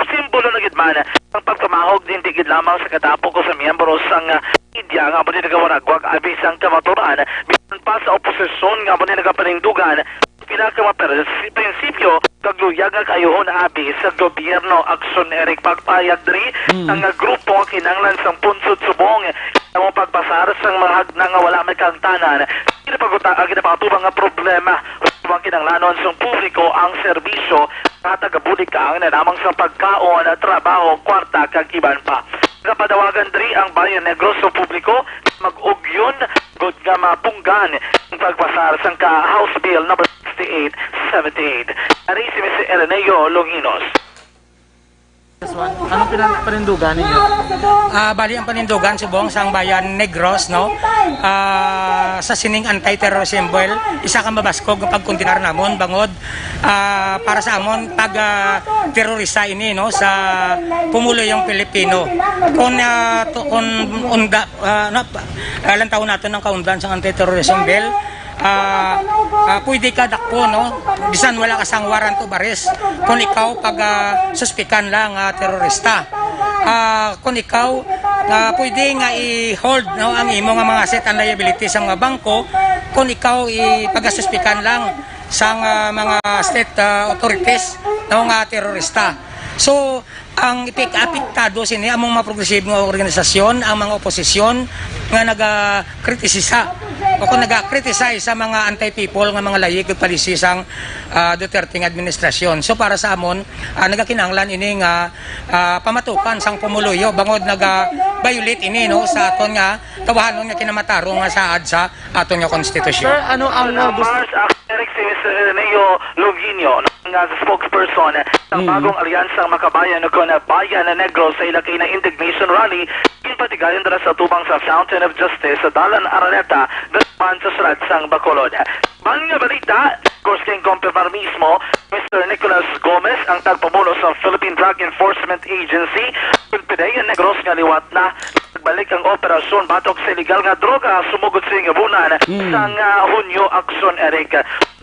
simbolo na gid man ang pagpamahog, hindi gid lamang sa kadapog o sa miyembro sang, ah, media nga amo ni nagawaragwag abi sang kamaturan, bisan pa sa oposisyon nga amo ni nagapanindugan pila ka mga pers-, prinsipyo kag luyag nga kaayuhon abi sa gobyerno. Action, Eric, pagpayag diri Mm. ang grupo nga kinahanglan sang punsod subong ang pagpasar sang mga hagna nga wala may kahangtanan. Ginapaguta-, ang ginapatubang nga problema ang kinahanglanon sang publiko ang serbisyo nga tagabulig ka ang nanamang sa pagkaon, trabaho, kwarta, kag iban pa. Nagapadawagan diri ang Bayan Negros sa publiko mag-ugyon gud nga mapunggan ang pagpasar sang ka House Bill number sixty-eight seventy-eight. Ari si Mister Ireneo Longinos. Anong pinag-, panindugan ninyo? Ah, bali ang panindugan subong sang Bayan Negros, no? Ah, sa sining anti-terrorism bill, isa ka mabaskog nga pagkondenar namon bangod, ah, para sa amon pag, ah, terorista ini, no, sa pumuluyong Pilipino. Kung, ah, to, kung unda, ah, ano, ah, lantawon naton ang kaundan sa anti-terrorism bill, ah, ah, pwede ka dakpon, no? Bisan wala ka sang warrant of arrest. Kung ikaw pag, ah, suspikan lang nga terorista. Ah, kung ikaw, ah, pwede nga i-hold, no, ang imo nga mga asset and liability sa mga bangko, kung ikaw ipagasuspikan lang sang, ah, mga state, ah, authorities, no, nga terorista. So, ang epek-, apektado sini among mga progresibo nga organisasyon, ang mga oposisyon nga naga-kritisisa o kung naga-criticize sa mga anti-people nga mga layig ug policy sang, ah, Duterte nga administrasyon. So, para sa amon, ah, nagakinahanglan ini nga, ah, pamatukan sang pumuluyo bangod naga-violate ini, no, sa aton nga kawahanon nga kinamatarong nga saad sa aton nga konstitusyon. Sir, ano ang, uh, gusto Mars, ah, Eric, si Mister Neo Loginio, nga spokesperson ng Mm. bagong alyansang Makabayan o kon Bayan na Negros sa ila kay na indignation rally, ginpatigayon dira sa tubang sa Fountain of Justice sa Dalan Araneta, Dalaman sa siyudad sang Bacolod. Bang nga balita, Negros kay kumpirmar mismo, Mister Nicolas Gomez, ang tagpamuno sa Philippine Drug Enforcement Agency, kon PDEA Negros nga liwat na. Nagbalik ang operasyon batok sa iligal nga droga sumugod sa ngabunan Mm. sang, ah, Hunyo, Aksyon, Eric.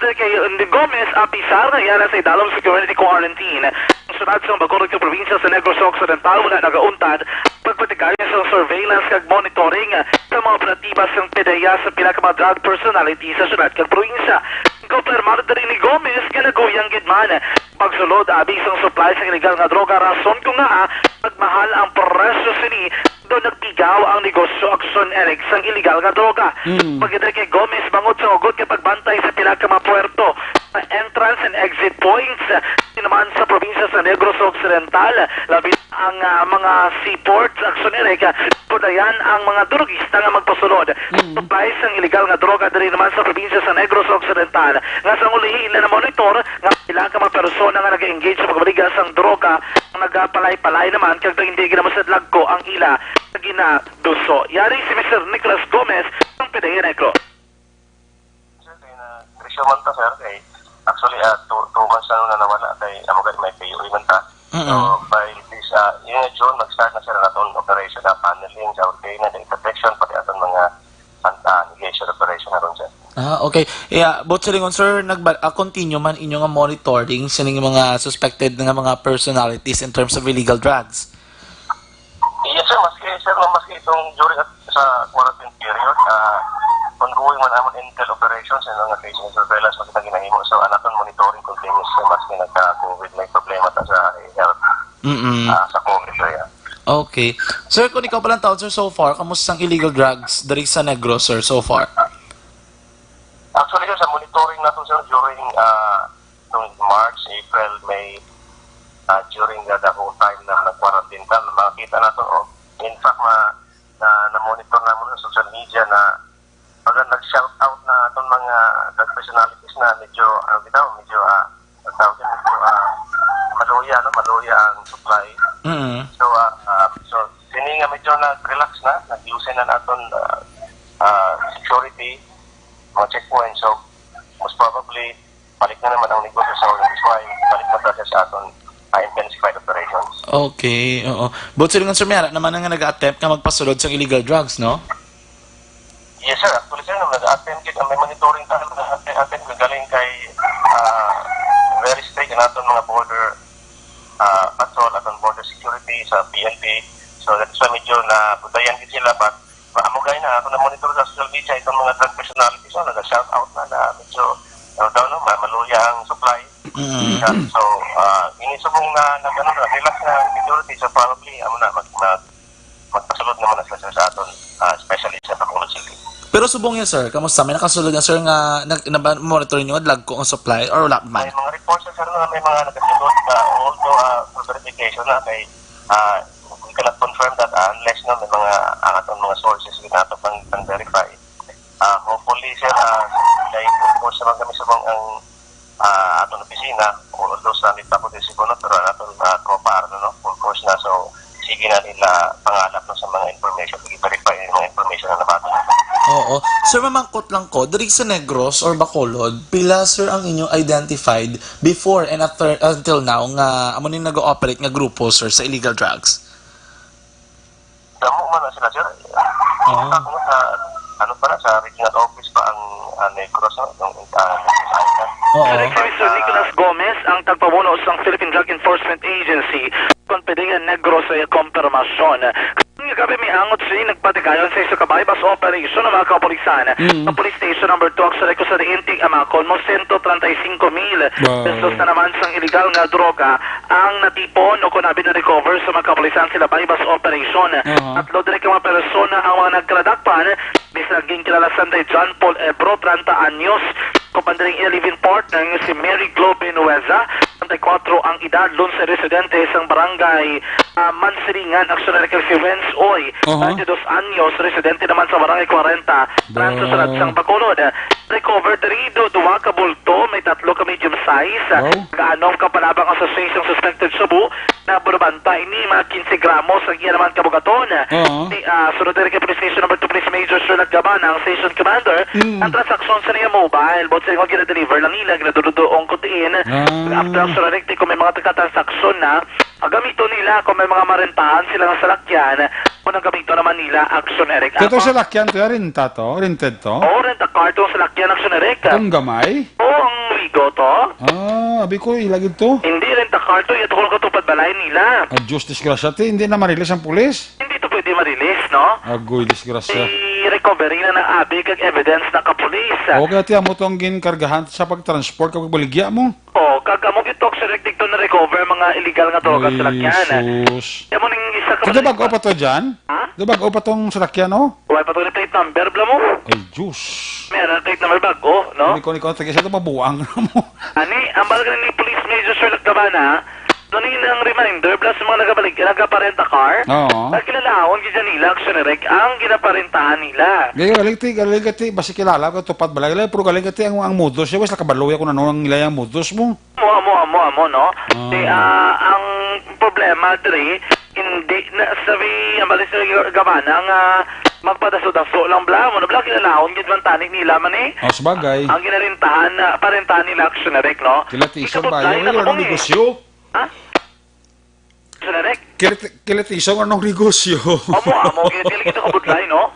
Kay Gomez, apisar na iya na sa idalom sa community quarantine. Ang siyudad sang Bacolod nga probinsya sa Negros Occidental wala nagauntad pagpatigayon sa surveillance kag monitoring sa mga operatiba sang PDEA sa pila ka mga drug personality sa siyudad kag probinsya. Kumpirmar diri ni Gomez nga naguyang gid man pagsulod abi sang supply sa iligal nga droga, rason kung ngaa nagmahal ang presyo sini daw nagpigaw ang negosyo, Aksyon, Eric, sang iligal nga droga. Mm. Pagkita kay Gomez, bangod sa hugot nga pagbantay sa pila ka mga puerto, sa entrance and exit points, di naman sa probinsya sa Negros Occidental, labi na ang, ah, mga seaports, Aksyon, Eric, ah, dayan ang mga drogista nga magpasulod. Mm. Supply sang iligal nga droga diri naman sa probinsya sa Negros Occidental, nga sa ulihi ila na monitor nga pila ka mga persona nga naga-engage sa pagbaligya sang droga ang nagapalay-palay naman kag daw hindi gid naman sad lagko ang ila nga ginaduso. Yari si Mister Nicolas Gomez ng PDEA Negros. Sir, kay na, three man ta, sir, kay actually, ah, two, two months na nun na nawala, kay amo gani may P U A man ta. So, Mm-mm. by this, ah, yun nga June, mag-start na, sir, ang aton operation, ah, paneling, sa ordena, data protection, pati aton mga, ah, negation operation na ron, sir. Ah, okay. Yeah, but silingon, sir, nagba-, ah, continue man inyo nga monitoring sining mga suspected nga mga personalities in terms of illegal drugs? Yes, sir. Maski, sir, no, maski itong during at sa quarantine period, ah, ongoing man amon intel operations and mga case surveillance, maski na ginahimo. So, ang aton monitoring continuous, sir, maski nagka-COVID, may problema ta sa health, Mm-mm. ah, sa COVID area. Okay. Sir, kung ikaw palang taon, sir, so far, kamusta ang illegal drugs diri sa Negros, sir, so far? Actually, sir, sa monitoring nato, sir, during, ah, nung March, April, May, ah, during the, the whole time na nag-quarantine ka, makita nato, oh, in fact, na, na, na-monitor naman sa social media na pag nag-shout out na itong mga drug personalities na medyo, ano, bitaw, medyo, ah, ang tawag dyan, medyo, ah, maluya, no? Maluya ang supply. Mm. So, ah, ah, so, sini nga medyo nag-relax na, nag-loosen na naton, ah, ah, security, mga checkpoint. So, most probably, balik na naman ang negosyo sa Orange Wine, balik na tayo sa aton, ah, intensified operations. Okay, oo. But sila nga, sir, may ara naman nga nag-attempt nga magpasulod sa illegal drugs, no? Yes, sir. Actually, sir, nung nag-attempt kita, may monitoring tayo, nag-attempt, attempt, galing kay, ah, very strict ang aton mga border, ah, patrol, aton border security sa P N P. So, that's why medyo na putayan din sila, but ma-, amo gani na, ako na-monitor sa social media, itong mga drug personalities, oh, nag-shout out na, na medyo, ano daw, no, ma-, maluya ang supply. Mm. Yeah, so, ah, inisubong na, nag-, ano na, relax na ang security, so probably, amo na, mag-, mag-, magpasulod naman na sila sa aton, ah, especially sa Bacolod City. Pero subong niya, sir, kamusta? May nakasulod na, sir, nga nag-, naba-, monitor niyo, lagko ang supply or wala man? May mga reports, sir, na may mga nakasulod na, although, ah, for verification na, may, ah, we cannot confirm that, ah, unless na may mga, ang aton mga sources, we nato pang, pang verify. Ah, hopefully, sir, ah, kay full force naman kami subong ang, ah, aton opisina, although sa lit ako din siguro, pero ang aton, ah, tropa, ano, no, full force na. So, sige na nila pangalap, no, sa mga information, i-verify yung mga information na nabato natin. Oo. Sir, mamangkot lang ko, diri sa Negros or Bacolod, pila, sir, ang inyo identified before and after, until now, nga amo ni nag-ooperate nga grupo, sir, sa illegal drugs? Damo man na sila, sir. Ah. Ako nga sa, ano pa na, sa regional office pa ang, ah, Negros, no? Yung, ah, Negros Island. Oo. Correct, si Mister Nicolas Gomez, ang tagpamuno sang Philippine Drug Enforcement Agency, kon PDEA Negros sa iya kompirmasyon. Kami nga Sabi mi angot sini nagpatigayon sa isa ka buy-bust operation ang mga kapulisan. Mm. Sa Police Station Number Two, actually, kung sa diin ti-, ah, makon mo, sento treinta y cinco mil Wow. pesos na naman sang iligal nga droga ang natipon o kung abi na-recover sa mga kapulisan sila buy-bust operation. Aha. Tatlo diri ka mga persona ang mga nagkaladakpan, bisan ginkilala sanday John Paul Ebro, treinta anyos, kung pa diri ang iya live-in partner nga si Mary Glo Benueza, treinta y cuatro ang edad, lungsay residente sang barangay, ah, Mansilingan, aksyon na si Renz Oy, Aha. treinta y dos anyos, residente naman sa barangay kwarenta, Ba- Rancho Salad sang Bacolod. Recover diri, du-, duha ka bulto, may tatlo ka medium size, Wow. kaanom ka palabang association suspected shabu, na burabanta ini mga quince gramos ang iya naman kabugaton. Oo. Di, ah, sunod diri kay Police Station Number Two Police Major Sherlock Gabana, ang station commander, Mm. ang transaksyon sa niya mobile, but sa ingon gina-deliver lang nila, ginadududoong kutiin. Ah. After ang Sherlock, di kung may mga taga-transaksyon na, gamiton nila kung may mga marentahan sila nga salakyan, kung ang gamiton naman nila, action, Eric. Kato Ako? Salakyan to, ya, renta to? Rented to? Oo, rent a car tong salakyan, action, Eric. Itong gamay? Oo, ang Wigo to. Ah, abi ko, ila gid to. Hindi rent a car to, iya to kung katupad balay nila. Ah, Diyos, disgrasya, ti, hindi na marilis ang pulis? Hindi to pwede marilis, no? Agoy, disgrasya. I-recovery na ng abi kag evidence na kapulis. Okay, ti, amo tong ginkargahan sa pagtransport kag pagbaligya mo. Oh, kag amo gid to, sir, dito na-recover mga illegal nga droga sa Ay, lakyan. Sus. Kaya mo ning isa ka Kada balik bag-o pa. Pa to dyan? Ha? Kada bag-o pa tong salakyan, oh? Wala pa to ni plate number, bla mo? Ay, Diyos. Meron plate number bag-o, no? Hindi ko, hindi ko, taga sa ito, mabuang na mo. Ani, ang balagan ni Police Major Sherlock Gabana, doon yun ang reminder, bla sa mga nagabalik, nagaparenta car. Oo. Ang kinalaon, gid nila, action, Eric, ang ginaparentahan nila. Gayo, galing ti, galing ti, basi kilala ko, tupad balay, pero galing ti, ang, ang modus, siya, wala kabalo ya kung ano ang nila yung modus mo. Amo, amo, amo, amo, no? Ah. Di, ah, ang problema diri, hindi na sabi, ang balik sa Gabana nga magpadaso-daso lang bla, mo na bla, kinalaon gid man tani nila man eh. Oh, sabagay. Ang ginarintahan, ah, parentahan nila, action, Eric, no? Kila ti isang Ikabot bayo, lain na wala sa nang kung eh. Negosyo. Ha? Action, Eric? Kila ti, kila ti isang anong negosyo? Amo, amo, kaya dili kita kabudlay, no?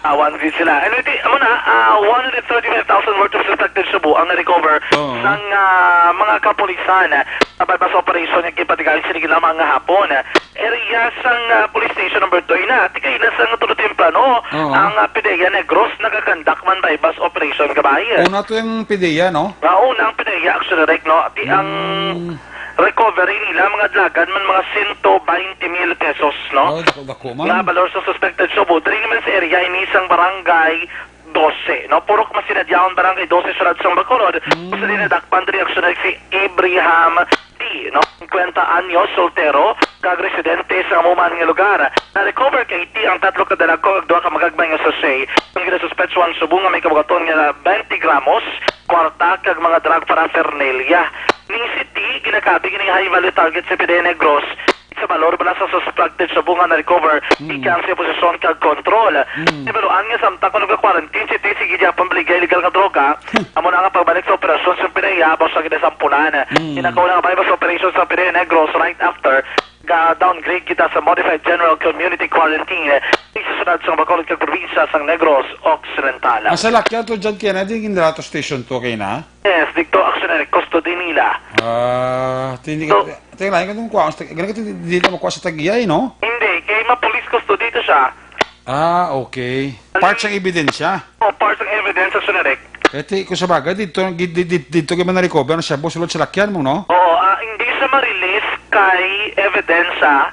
Tawan din sila. Ano iti, amo na, ah, one hundred thirty-five thousand worth of suspected shabu ang na-recover Oo. Sang, ah, mga kapulisan, ah, sa buy-bust operation nga ginpatigayon sini lamang nga hapon. Area sang, ah, police station number two na, tikay na sa tulo temprano, Oo. Ang, ah, PDEA Negros nagakandak man buy-bust operation, kabay. Una to yung PDEA, no? Nga una ang PDEA, action, Eric, no? Di ang Mm. Recovery nila, mga dalagan man, mga sento baynte mil pesos, no? Oh, dako-dako man. Nga balor sa suspected shabu. Diri naman sa area, ini sang barangay dose, no? Purok Masinadyaon, barangay dose, Siyudad sang Bacolod. Mm. Sa dinadakpan diri, action, si Abraham T, no? Singkwenta anyos, soltero, kag residente sa amuman nga lugar. Na-recover kay T ang tatlo ka dalagko kag duha ka magagmay nga sachet. Ang ginasuspetsuhan shabu nga may kabugaton nga baynte gramos, kwarta, kag mga drug paraphernalia. Ni si T, ginakabig ni high value target sa PDEA Negros. Sa balor bala sa suspected shabu nga na-recover, Mm. ikan sa posisyon kag kontrol. Mm. Ibaluan nga samtang kuno ka quarantine, si T, sige gyapon baligya illegal nga droga. Amo na nga pagbalik sa operasyon sa PDEA, amo sa ginasampulan. Mm. Ginakauna nga buy-bust operation sa PDEA Negros right after ga-downgrade kita sa Modified General Community Quarantine. Sa siyudad sang Bacolod kag probinsya sang Negros Occidental. Ang salakyan to dyan kaya na, di ginrato station to kaya na? Yes, dito actually custody nila. Ah, hindi So, ka, tingnan ko kung kuha, ganun ka, di, di na makuha sa tag-iya, eh, no? Hindi, kay ma-police custody to siya. Ah, okay. Ano Part y- sang ebidensya? Oh, part ng evidence sa Sunarek. Eh, ti, kung sa bagay, dito, di, di, di, dito kayo man na-recover ang shabu sulod sa lakyan mo, no? Oo, ah, hindi siya ma-release kay evidence, ah.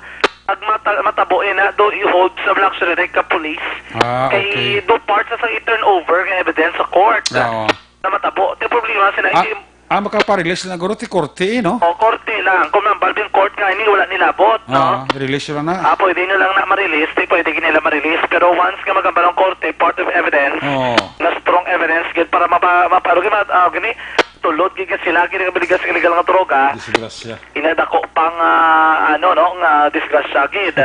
Pag mata-, matabo, eh, na do i-hold sa Black Sunarek ka police. Ah, Kay okay. do part sa sang i-turnover nga evidence sa court. Oo. Na matabo. Ti problema sila, Ah, hindi ah, makaparelease na guro ti korte, eh, no? O, korte lang. Kung ang Balbin Court nga, ini wala nilabot, no? Ah, release sila na. Ah, pwede nyo lang na ma-release. Di pwede nila ma-release. Pero once nga magambal ang korte, part of evidence, Oo. na strong evidence, gid para mapa-, mapa-, ano, gid, ma-, ah, gini, tulod, gid, sila, gid, nga biligas, illegal nga droga. Disgrasya. Inadako pang, ah, ano, no, nga disgrasya, gid.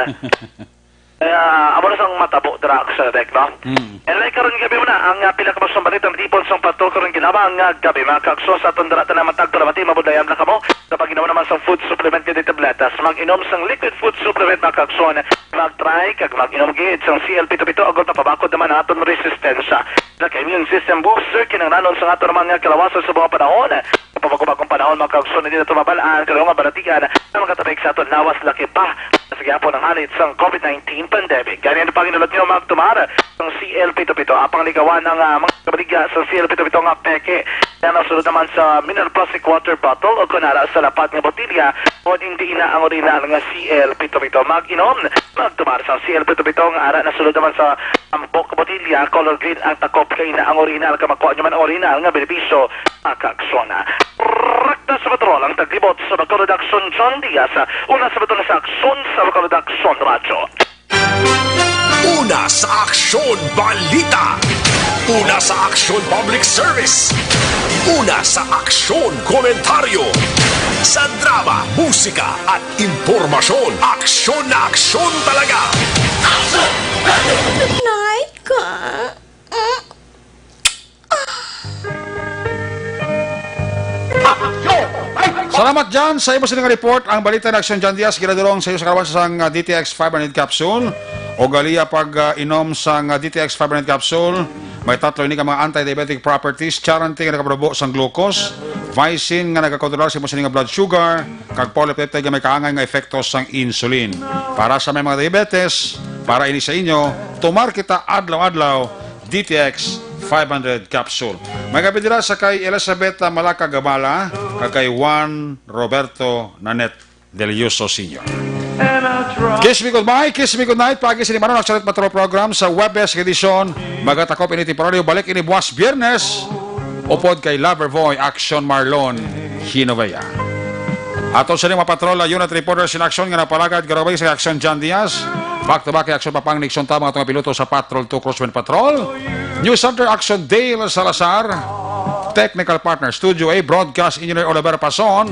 Kaya, amo na sang matabo dira sa dek, no? Mm. And like karon gabi mo na, ang, ah, pila ka mga balita natipon sang patrol karon ginawa ang, ah, gabi. Mga kaagso sa aton dira tanan matag palamati, mabudlayan na kamo sa pag-inom naman sang food supplement nga di tabletas. Mag-inom sang liquid food supplement, mga kaagso. Mag-try kag mag-inom gid sang C L pito pito agod mapabakod naman ang aton resistensya. Sa immune system booster, kinahanglanon sa aton naman nga kalawasan sa mga panahon. Sa pabagong-bagong panahon, mga kaagso, hindi nato mabal-an, pero nga balatian, ang mga tabig sa aton lawas laki pa. sa gihapon ang anit sang COVID nineteen pandemic. Gani, ano pang inulat niyo, magtumar sang C L pito pito, apang ligawan ang, ah, mga kabaligya sa C L pito pito nga peke. Yan ang sulod naman sa mineral plastic water bottle o kon ara sa lapad nga botilya, kon indi ina ang orihinal nga C L pito pito. Mag-inom, magtumar sang C L pito pito nga ara nasulod naman sa tampok nga botilya, color green ang takop, kay ina ang orihinal, kag makuha niyo man ang orihinal nga benepisyo, makaaksyon na. Rekta sa patrol ang taglibot sa Bacolod Aksyon, John Diaz. Una sa baton sa aksyon sa Bacolod Aksyon Radyo. Una sa aksyon, balita. Una sa aksyon, public service. Una sa aksyon, komentaryo. Sa drama, musika, at impormasyon, aksyon na aksyon talaga. Night ka. Mm. Salamat, Jan, sa imo sini nga report. Ang balita ni Aksyon Jan Diaz ginadulong sa iyo sa kalawan sang, ah, D T X five hundred capsule. O gali, ah, pag, ah, inom sang, ah, D T X five hundred capsule, may tatlo ini ka mga anti-diabetic properties: charanti nga nakapanubo sang glucose, vicin nga nagakontrolar sa imo sini nga blood sugar, kag polypeptide nga may kaangay nga epekto sang insulin. Para sa may mga diabetes, para ini sa inyo, tumar kita adlaw-adlaw D T X five hundred capsule. May kape dira sa kay Elizabeth Malaca Gabala, kag kay Juan Roberto Nanette Delioso Senior. Kiss me goodbye, kiss me goodnight. Pagi sini Manon Action at Patrol Program sa Webes nga edisyon. Magatakop ini temporaryo, balik ini buwas Biyernes. Upod kay Lover Boy Action Marlon Hinovea. Ato sa mga patrol, unit reporter sin Action nga napalagad, garabay sa Action John Diaz. Back to back kay Action Papang Nixon Tama, atong piloto sa Patrol two Crosswind Patrol. News Center Action Dale Salazar. Technical partner, Studio A, Broadcast Engineer Oliver Pason.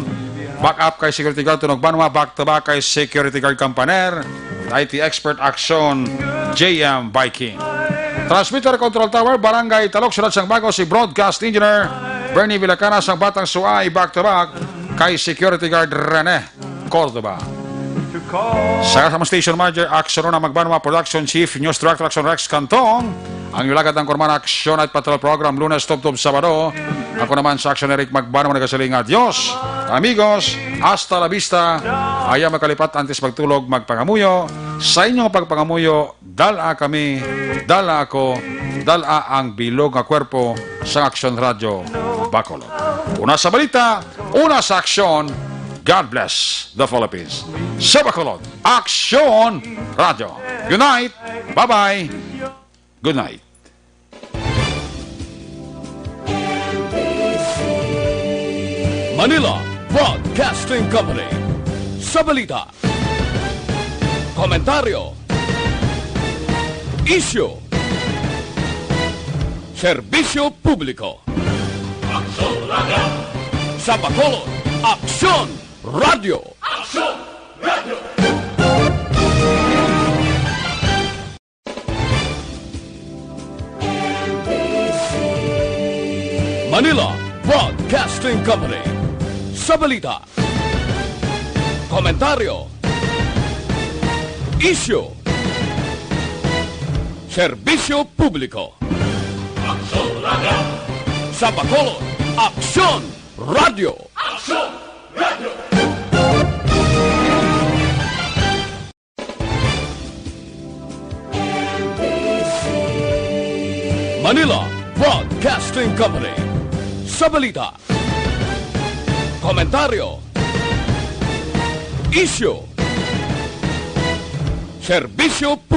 Back up kay Security Guard Tunog Banwa, back to back kay Security Guard Campaner. I T expert Action, J M Viking. Transmitter Control Tower, Barangay Talok, Siyudad sang Bago, si Broadcast Engineer Bernie Villacana, sang Batang Suay, back to back kay Security Guard Rene Cordova. Sa kasama station manager, Action Una Magbanwa, production chief, news director, Action Rex Cantong. Ang inyong lagad ang Kurman Action at Patrol Program, Lunes tubtob Sabado. Ako naman sa Action Eric Magbanwa nagasiling nga, Dios, amigos, hasta la vista. Ayaw makalipat antes magtulog, magpangamuyo. Sa inyong pagpangamuyo, dala kami, dala ako, dala ang bilog nga kwerpo sa Action Radio Bacolod. Una sa balita, una sa aksyon, God bless the Philippines. Sa Bacolod, Aksyon Radio. Unite, bye-bye. Good night. Manila Broadcasting Company. Sa balita, komentaryo, isyu, serbisyo publiko. Aksyon Radio. Sa Bacolod, Aksyon Radio. Aksyon Radio. Manila Broadcasting Company. Sa balita, komentaryo, isyu, serbisyo publiko. Aksyon Radio. Sa Bacolod, Aksyon Radio. Aksyon Radio. Manila Broadcasting Company. Sa balita, komentaryo, isyu, serbisyo publiko.